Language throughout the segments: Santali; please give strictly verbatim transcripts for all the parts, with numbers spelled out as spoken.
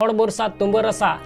ᱦᱚᱲ ᱵᱷᱚᱨᱥᱟ ᱛᱩᱢᱵᱟᱹ ᱨᱟᱥᱟ,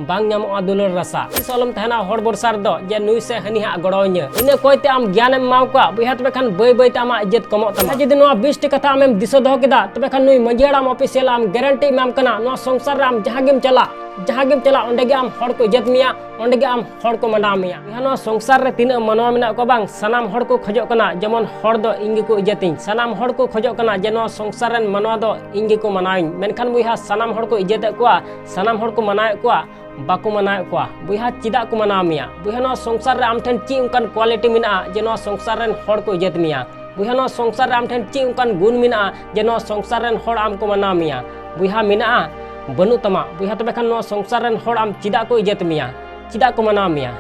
ᱵᱟᱝ ᱧᱟᱢᱚᱜᱼᱟ ᱫᱩᱞᱟᱹᱲ ᱨᱟᱥᱟ᱾ ᱛᱤᱥ ᱦᱚᱸ ᱟᱞᱚᱢ ᱛᱟᱦᱮᱱᱟ ᱦᱚᱲ ᱵᱷᱚᱨᱥᱟ ᱨᱮᱫᱚ, ᱡᱮ ᱱᱩᱭ ᱥᱮ ᱦᱟᱹᱱᱤ ᱦᱟᱸᱜ ᱜᱚᱲᱚᱣᱟᱹᱧᱟᱹ᱾ ᱤᱱᱟᱹ ᱠᱚᱭᱛᱮ ᱟᱢ ᱜᱮᱭᱟᱱᱮᱢ ᱮᱢᱟᱣ ᱠᱚᱣᱟ ᱵᱚᱭᱦᱟ, ᱛᱚᱵᱮ ᱠᱷᱟᱱ ᱵᱟᱹᱭ ᱵᱟᱹᱭᱛᱮ ᱟᱢᱟᱜ ᱤᱡᱽᱡᱚᱛ ᱠᱚᱢᱚᱜ ᱛᱟᱢᱟ᱾ ᱡᱩᱫᱤ ᱱᱚᱣᱟ ᱵᱤᱥ ᱴᱤ ᱠᱟᱛᱷᱟ ᱟᱢᱮᱢ ᱫᱤᱥᱟᱹ ᱫᱚᱦᱚ ᱠᱮᱫᱟ, ᱛᱚᱵᱮ ᱠᱷᱟᱱ ᱱᱩᱭ ᱢᱟᱹᱡᱷᱤ ᱦᱟᱲᱟᱢ ᱚᱯᱷᱤᱥᱤᱭᱟᱞ ᱟᱢ ᱜᱮᱨᱮᱱᱴᱤ ᱮᱢᱟᱢ ᱠᱟᱱᱟ, ᱱᱚᱣᱟ ᱥᱚᱝᱥᱟᱨ ᱨᱮ ᱟᱢ ᱡᱟᱦᱟᱸ ᱜᱮᱢ ᱪᱟᱞᱟᱜ, ᱡᱟᱦᱟᱸ ᱜᱮᱢ ᱪᱟᱞᱟᱜ, ᱚᱸᱰᱮ ᱜᱮ ᱟᱢ ᱦᱚᱲ ᱠᱚ ᱤᱡᱽᱡᱚᱛ ᱢᱮᱭᱟ, ᱚᱸᱰᱮ ᱜᱮ ᱟᱢ ᱦᱚᱲ ᱠᱚ ᱢᱟᱱᱟᱣ ᱢᱮᱭᱟ᱾ ᱵᱚᱭᱦᱟ, ᱱᱚᱣᱟ ᱥᱚᱝᱥᱟᱨ ᱨᱮ ᱛᱤᱱᱟᱹᱜ ᱢᱟᱱᱣᱟ ᱢᱮᱱᱟᱜ ᱠᱚᱣᱟ ᱵᱟᱝ, ᱥᱟᱱᱟᱢ ᱦᱚᱲ ᱠᱚ ᱠᱷᱚᱡᱚᱜ ᱠᱟᱱᱟ ᱡᱮᱢᱚᱱ ᱦᱚᱲ ᱫᱚ ᱤᱧ ᱜᱮᱠᱚ ᱤᱡᱽᱡᱚᱛᱤᱧ᱾ ᱥᱟᱱᱟᱢ ᱦᱚᱲ ᱠᱚ ᱠᱷᱚᱡᱚᱜ ᱠᱟᱱᱟ ᱡᱮ ᱱᱚᱣᱟ ᱥᱚᱝᱥᱟᱨ ᱨᱮᱱ ᱢᱟᱱᱣᱟ ᱫᱚ ᱤᱧ ᱜᱮᱠᱚ ᱢᱟᱱᱟᱣᱤᱧ᱾ ᱢᱮᱱᱠᱷᱟᱱ ᱵᱚᱭᱦᱟ, ᱥᱟᱱᱟᱢ ᱦᱚᱲ ᱠᱚ ᱤᱡᱽᱡᱚᱛᱮᱫ ᱠᱚᱣᱟ, ᱥᱟᱱᱟᱢ ᱦᱚᱲ ᱠᱚ ᱢᱟᱱᱟᱣᱮᱫ ᱠᱚᱣᱟ, ᱵᱟᱠᱚ ᱢᱟᱱᱟᱣᱮᱫ ᱠᱚᱣᱟ᱾ ᱵᱚᱭᱦᱟ, ᱪᱮᱫᱟᱜ ᱠᱚ ᱢᱟᱱᱟᱣ ᱢᱮᱭᱟ? ᱵᱚᱭᱦᱟ, ᱱᱚᱣᱟ ᱥᱚᱝᱥᱟᱨ ᱨᱮ ᱟᱢ ᱴᱷᱮᱱ ᱪᱮᱫ ᱚᱱᱠᱟᱱ ᱠᱣᱟᱞᱤᱴᱤ ᱢᱮᱱᱟᱜᱼᱟ ᱡᱮ ᱱᱚᱣᱟ ᱥᱚᱝᱥᱟᱨ ᱨᱮᱱ ᱦᱚᱲ ᱠᱚ ᱤᱡᱽᱡᱚᱛ ᱢᱮᱭᱟ? ᱵᱚᱭᱦᱟ, ᱱᱚᱣᱟ ᱥᱚᱝᱥᱟᱨ ᱨᱮ ᱟᱢ ᱴᱷᱮᱱ ᱪᱮᱫ ᱚᱱᱠᱟᱱ ᱜᱩᱱ ᱢᱮᱱᱟᱜᱼᱟ ᱡᱮ ᱱᱚᱣᱟ ᱥᱚᱝᱥᱟᱨ ᱨᱮᱱ ᱦᱚᱲ ᱟᱢ ᱠᱚ ᱢᱟᱱᱟᱣ ᱢᱮᱭᱟ? ᱵᱚᱭᱦᱟ, ᱢᱮᱱᱟᱜᱼᱟ? ᱵᱟᱹᱱᱩᱜ ᱛᱟᱢᱟ᱾ ᱵᱚᱭᱦᱟ, ᱛᱚᱵᱮ ᱠᱷᱟᱱ ᱱᱚᱣᱟ ᱥᱚᱝᱥᱟᱨ ᱨᱮᱱ ᱦᱚᱲ ᱟᱢ ᱪᱮᱫᱟᱜ ᱠᱚ ᱤᱡᱽᱡᱚᱛ ᱢᱮᱭᱟ? ᱪᱮᱫᱟᱜ ᱠᱚ ᱢᱟᱱᱟᱣ ᱢᱮᱭᱟ?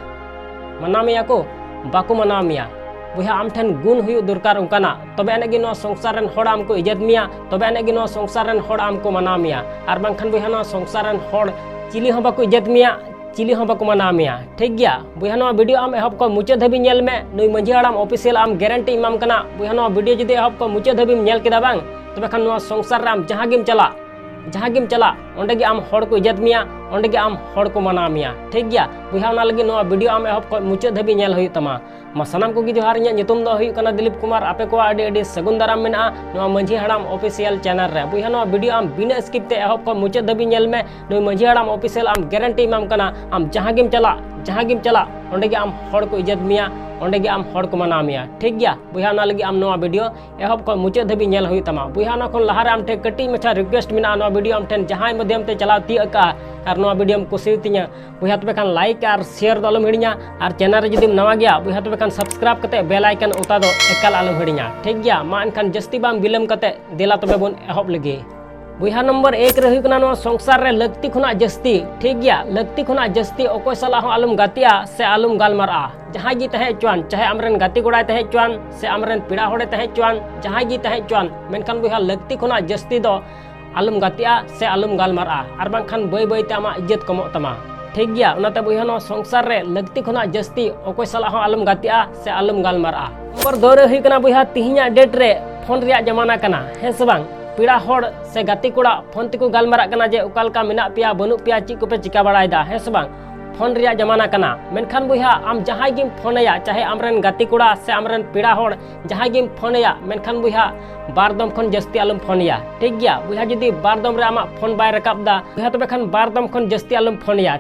ᱢᱟᱱᱟᱣ ᱢᱮᱭᱟ ᱠᱚ? ᱵᱟᱠᱚ ᱢᱟᱱᱟᱣ ᱢᱮᱭᱟ᱾ ᱵᱚᱭᱦᱟ, ᱟᱢ ᱴᱷᱮᱱ ᱜᱩᱱ ᱦᱩᱭᱩᱜ ᱫᱚᱨᱠᱟᱨ ᱚᱱᱠᱟᱱᱟᱜ, ᱛᱚᱵᱮ ᱟᱹᱱᱤᱡ ᱜᱮ ᱱᱚᱣᱟ ᱥᱚᱝᱥᱟᱨ ᱨᱮᱱ ᱦᱚᱲ ᱟᱢ ᱠᱚ ᱤᱡᱽᱡᱚᱛ ᱢᱮᱭᱟ, ᱛᱚᱵᱮ ᱟᱹᱱᱤᱡ ᱜᱮ ᱱᱚᱣᱟ ᱥᱚᱝᱥᱟᱨ ᱨᱮᱱ ᱦᱚᱲ ᱟᱢ ᱠᱚ ᱢᱟᱱᱟᱣ ᱢᱮᱭᱟ᱾ ᱟᱨ ᱵᱟᱝᱠᱷᱟᱱ ᱵᱚᱭᱦᱟ, ᱱᱚᱣᱟ ᱥᱚᱝᱥᱟᱨ ᱨᱮᱱ ᱦᱚᱲ ᱪᱤᱞᱤ ᱦᱚᱸ ᱵᱟᱠᱚ ᱤᱡᱽᱡᱚᱛ ᱢᱮᱭᱟ, ᱪᱤᱞᱤ ᱦᱚᱸ ᱵᱟᱠᱚ ᱢᱟᱱᱟᱣ ᱢᱮᱭᱟ᱾ ᱴᱷᱤᱠ ᱜᱮᱭᱟ ᱵᱚᱭᱦᱟ, ᱱᱚᱣᱟ ᱵᱷᱤᱰᱤᱭᱳ ᱟᱢ ᱮᱦᱚᱵ ᱠᱷᱚᱱ ᱢᱩᱪᱟᱹᱫ ᱫᱷᱟᱹᱵᱤᱡ ᱧᱮᱞ ᱢᱮ᱾ ᱱᱩᱭ ᱢᱟᱹᱡᱷᱤ ᱦᱟᱲᱟᱢ ᱚᱯᱷᱤᱥᱤᱭᱟᱞ ᱟᱢ ᱜᱮᱨᱮᱱᱴᱤ ᱮᱢᱟᱢ ᱠᱟᱱᱟ᱾ ᱵᱚᱭᱦᱟ, ᱱᱚᱣᱟ ᱵᱷᱤᱰᱤᱭᱳ ᱡᱩᱫᱤ ᱮᱦᱚᱵ ᱠᱷᱚᱱ ᱢᱩᱪᱟᱹᱫ ᱫᱷᱟᱹᱵᱤᱡ ᱧᱮᱞ ᱠᱮᱫᱟ ᱵᱟᱝ, ᱛᱚᱵᱮ ᱠᱷᱟᱱ ᱱᱚᱣᱟ ᱥᱚᱝᱥᱟᱨ ᱨᱮ ᱟᱢ ᱡᱟᱦᱟᱸ ᱜᱮᱢ ᱪᱟᱞᱟᱜ, ᱡᱟᱦᱟᱸ ᱜᱮᱢ ᱪᱟᱞᱟᱜ, ᱚᱸᱰᱮ ᱜᱮ ᱟᱢ ᱦᱚᱲ ᱠᱚ ᱤᱡᱽᱡᱚᱛ ᱢᱮᱭᱟ, ᱚᱸᱰᱮ ᱜᱮ ᱟᱢ ᱦᱚᱲ ᱠᱚ ᱢᱟᱱᱟᱣ ᱢᱮᱭᱟ᱾ ᱴᱷᱤᱠ ᱜᱮᱭᱟ ᱵᱚᱭᱦᱟ, ᱚᱱᱟ ᱞᱟᱹᱜᱤᱫ ᱱᱚᱣᱟ ᱵᱷᱤᱰᱤᱭᱳ ᱟᱢ ᱮᱦᱚᱵ ᱠᱷᱚᱱ ᱢᱩᱪᱟᱹᱫ ᱫᱷᱟᱹᱵᱤᱡ ᱧᱮᱞ ᱦᱩᱭᱩᱜ ᱛᱟᱢᱟ᱾ ᱢᱟ ᱥᱟᱱᱟᱢ ᱠᱚᱜᱮ ᱡᱚᱦᱟᱨ, ᱤᱧᱟᱹᱜ ᱧᱩᱛᱩᱢ ᱫᱚ ᱦᱩᱭᱩᱜ ᱠᱟᱱᱟ ᱫᱤᱞᱤᱯ ᱠᱩᱢᱟᱨ᱾ ᱟᱯᱮ ᱠᱚᱣᱟᱜ ᱟᱹᱰᱤ ᱟᱹᱰᱤ ᱥᱟᱹᱜᱩᱱ ᱫᱟᱨᱟᱢ ᱢᱮᱱᱟᱜᱼᱟ ᱱᱚᱣᱟ ᱢᱟᱹᱡᱷᱤ ᱦᱟᱲᱟᱢ ᱚᱯᱷᱤᱥᱤᱭᱟᱞ ᱪᱮᱱᱮᱞ ᱨᱮ᱾ ᱵᱚᱭᱦᱟ, ᱱᱚᱣᱟ ᱵᱷᱤᱰᱤᱭᱳ ᱟᱢ ᱵᱤᱱᱟᱹ ᱥᱠᱤᱯ ᱛᱮ ᱮᱦᱚᱵ ᱠᱷᱚᱱ ᱢᱩᱪᱟᱹᱫ ᱫᱷᱟᱹᱵᱤᱡ ᱧᱮᱞ ᱢᱮ᱾ ᱱᱩᱭ ᱢᱟᱹᱡᱷᱤ ᱦᱟᱲᱟᱢ ᱚᱯᱷᱤᱥᱤᱭᱟᱞ ᱟᱢ ᱜᱮᱨᱮᱱᱴᱤ ᱮᱢᱟᱢ ᱠᱟᱱᱟ, ᱟᱢ ᱡᱟᱦᱟᱸ ᱜᱮᱢ ᱪᱟᱞᱟᱜ, ᱡᱟᱦᱟᱸ ᱜᱮᱢ ᱪᱟᱞᱟᱜ, ᱚᱸᱰᱮ ᱜᱮ ᱟᱢ ᱦᱚᱲ ᱠᱚ ᱤᱡᱽᱡᱚᱛ ᱢᱮᱭᱟ, ᱚᱸᱰᱮ ᱜᱮ ᱟᱢ ᱦᱚᱲ ᱠᱚ ᱢᱟᱱᱟᱣ ᱢᱮᱭᱟ᱾ ᱴᱷᱤᱠ ᱜᱮᱭᱟ ᱵᱚᱭᱦᱟ, ᱚᱱᱟ ᱞᱟᱹᱜᱤᱫ ᱟᱢ ᱱᱚᱣᱟ ᱵᱷᱤᱰᱤᱭᱳ ᱮᱦᱚᱵ ᱠᱷᱚᱱ ᱢᱩᱪᱟᱹᱫ ᱫᱷᱟᱹᱵᱤᱡ ᱧᱮᱞ ᱦᱩᱭᱩᱜ ᱛᱟᱢᱟ᱾ ᱵᱚᱭᱦᱟ, ᱚᱱᱟ ᱠᱷᱚᱱ ᱞᱟᱦᱟᱨᱮ ᱟᱢ ᱴᱷᱮᱱ ᱠᱟᱹᱴᱤᱡ ᱢᱟᱪᱷᱟ ᱨᱤᱠᱩᱭᱮᱥᱴ ᱢᱮᱱᱟᱜᱼᱟ, ᱱᱚᱣᱟ ᱵᱷᱤᱰᱤᱭᱳ ᱟᱢ ᱴᱷᱮᱱ ᱡᱟᱦᱟᱸᱭ ᱢᱟᱫᱽᱫᱷᱚᱢ ᱛᱮ ᱪᱟᱞᱟᱣ ᱛᱤᱭᱟᱹᱜ ᱟᱠᱟᱫᱼᱟ ᱟᱨ ᱱᱚᱣᱟ ᱵᱷᱤᱰᱤᱭᱳᱢ ᱠᱩᱥᱤᱭᱟᱛᱤᱧᱟ, ᱵᱚᱭᱦᱟ, ᱛᱚᱵᱮ ᱠᱷᱟᱱ ᱞᱟᱭᱤᱠ ᱟᱨ ᱥᱮᱭᱟᱨ ᱫᱚ ᱟᱞᱚᱢ ᱦᱤᱲᱤᱧᱟ᱾ ᱟᱨ ᱪᱮᱱᱮᱞ ᱨᱮ ᱡᱩᱫᱤᱢ ᱱᱟᱣᱟ ᱜᱮᱭᱟ ᱵᱚᱭᱦᱟ, ᱛᱚᱵᱮ ᱠᱷᱟᱱ ᱥᱟᱵᱥᱠᱨᱟᱭᱤᱵ ᱠᱟᱛᱮ ᱵᱮᱞ ᱟᱭᱠᱚᱱ ᱚᱛᱟ ᱫᱚ ᱮᱠᱟᱞ ᱟᱞᱚᱢ ᱦᱤᱲᱤᱧᱟ᱾ ᱴᱷᱤᱠ ᱜᱮᱭᱟ, ᱢᱟ ᱮᱱᱠᱷᱟᱱ ᱡᱟᱹᱥᱛᱤ ᱵᱟᱝ ᱵᱤᱞᱚᱢ ᱠᱟᱛᱮ ᱫᱮᱞᱟ ᱛᱚᱵᱮ ᱵᱚᱱ ᱮᱦᱚᱵ ᱞᱮᱜᱮ᱾ ᱵᱚᱭᱦᱟ, ᱱᱚᱢᱵᱚᱨ ᱮᱠ ᱨᱮ ᱦᱩᱭᱩᱜ ᱠᱟᱱᱟ, ᱱᱚᱣᱟ ᱥᱚᱝᱥᱟᱨ ᱨᱮ ᱞᱟᱹᱠᱛᱤ ᱠᱷᱚᱱᱟᱜ ᱡᱟᱹᱥᱛᱤ, ᱴᱷᱤᱠ ᱜᱮᱭᱟ, ᱞᱟᱹᱠᱛᱤ ᱠᱷᱚᱱᱟᱜ ᱡᱟᱹᱥᱛᱤ ᱚᱠᱚᱭ ᱥᱟᱞᱟᱜ ᱦᱚᱸ ᱟᱞᱚᱢ ᱜᱟᱛᱮᱜᱼᱟ ᱥᱮ ᱟᱞᱚᱢ ᱜᱟᱞᱢᱟᱨᱟᱜᱼᱟ᱾ ᱡᱟᱦᱟᱸᱭ ᱜᱮ ᱛᱟᱦᱮᱸ ᱦᱚᱪᱚᱣᱟᱱ, ᱪᱟᱦᱮ ᱟᱢᱨᱮᱱ ᱜᱟᱛᱮ ᱠᱚᱲᱟᱭ ᱛᱟᱦᱮᱸ ᱦᱚᱪᱚᱣᱟᱱ ᱥᱮ ᱟᱢᱨᱮᱱ ᱯᱮᱲᱟ ᱦᱚᱲᱮ ᱛᱟᱦᱮᱸ ᱦᱚᱪᱚᱣᱟᱱ, ᱡᱟᱦᱟᱸᱭ ᱜᱮ ᱛᱟᱦᱮᱸ ᱦᱚᱪᱚᱣᱟᱱ, ᱢᱮᱱᱠᱷᱟᱱ ᱵᱚᱭᱦᱟ, ᱞᱟᱹᱠᱛᱤ ᱠᱷᱚᱱᱟᱜ ᱡᱟᱹᱥᱛᱤ ᱫᱚ ᱟᱞᱚᱢ ᱜᱟᱛᱮᱜᱼᱟ ᱥᱮ ᱟᱞᱚᱢ ᱜᱟᱞᱢᱟᱨᱟᱜᱼᱟ, ᱟᱨ ᱵᱟᱝᱠᱷᱟᱱ ᱵᱟᱹᱭ ᱵᱟᱹᱭᱛᱮ ᱟᱢᱟᱜ ᱤᱡᱽᱡᱚᱛ ᱠᱚᱢᱚᱜ ᱛᱟᱢᱟ᱾ ᱴᱷᱤᱠ ᱜᱮᱭᱟ, ᱚᱱᱟᱛᱮ ᱵᱚᱭᱦᱟ, ᱱᱚᱣᱟ ᱥᱚᱝᱥᱟᱨ ᱨᱮ ᱞᱟᱹᱠᱛᱤ ᱠᱷᱚᱱᱟᱜ ᱡᱟᱹᱥᱛᱤ ᱚᱠᱚᱭ ᱥᱟᱞᱟᱜ ᱦᱚᱸ ᱟᱞᱚᱢ ᱜᱟᱛᱮᱜᱼᱟ ᱥᱮ ᱟᱞᱚᱢ ᱜᱟᱞᱢᱟᱨᱟᱜᱼᱟ᱾ ᱱᱚᱢᱵᱚᱨ ᱫᱩ ᱨᱮ ᱦᱩᱭᱩᱜ ᱠᱟᱱᱟ, ᱵᱚᱭᱦᱟ, ᱛᱤᱦᱤᱧᱟᱜ ᱰᱮᱴ ᱨᱮ ᱯᱷᱳᱱ ᱨᱮᱭᱟᱜ ᱡᱟᱢᱟᱱᱟ ᱠᱟᱱᱟ, ᱦᱮᱸ ᱥᱮ ᱵᱟᱝ? ᱯᱮᱲᱟ ᱦᱚᱲ ᱥᱮ ᱜᱟᱛᱮ ᱠᱚᱲᱟ ᱯᱷᱳᱱ ᱛᱮᱠᱚ ᱜᱟᱞᱢᱟᱨᱟᱜ ᱠᱟᱱᱟ ᱡᱮ ᱚᱠᱟ ᱞᱮᱠᱟ ᱢᱮᱱᱟᱜ ᱯᱮᱭᱟ, ᱵᱟᱹᱱᱩᱜ ᱯᱮᱭᱟ, ᱪᱮᱫ ᱠᱚᱯᱮ ᱪᱤᱠᱟ ᱵᱟᱲᱟᱭᱮᱫᱟ, ᱦᱮᱸ ᱥᱮ ᱵᱟᱝ? ᱯᱷᱳᱱ ᱨᱮᱭᱟᱜ ᱡᱟᱢᱟᱱᱟ ᱠᱟᱱᱟ᱾ ᱢᱮᱱᱠᱷᱟᱱ ᱵᱚᱭᱦᱟ, ᱟᱢ ᱡᱟᱦᱟᱸᱭ ᱜᱮᱢ ᱯᱷᱳᱱ ᱟᱭᱟ, ᱪᱟᱦᱮ ᱟᱢᱨᱮᱱ ᱜᱟᱛᱮ ᱠᱚᱲᱟ ᱥᱮ ᱟᱢᱨᱮᱱ ᱯᱮᱲᱟ ᱦᱚᱲ ᱡᱟᱦᱟᱸᱭ ᱜᱮᱢ ᱯᱷᱳᱱ ᱟᱭᱟ, ᱢᱮᱱᱠᱷᱟᱱ ᱵᱚᱭᱦᱟ, ᱵᱟᱨ ᱫᱚᱢ ᱠᱷᱚᱱ ᱡᱟᱹᱥᱛᱤ ᱟᱞᱚᱢ ᱯᱷᱳᱱ ᱟᱭᱟ, ᱴᱷᱤᱠ ᱜᱮᱭᱟ? ᱵᱚᱭᱦᱟ, ᱡᱩᱫᱤ ᱵᱟᱨ ᱫᱚᱢ ᱨᱮ ᱟᱢᱟᱜ ᱯᱷᱳᱱ ᱵᱟᱭ ᱨᱟᱠᱟᱵ ᱫᱟ, ᱵᱚᱭᱦᱟ, ᱛᱚᱵᱮ ᱠᱷᱟᱱ ᱵᱟᱨ ᱫᱚᱢ ᱠᱷᱚᱱ ᱡᱟᱹᱥᱛᱤ ᱟᱞᱚᱢ ᱯᱷᱳᱱ ᱟᱭᱟ᱾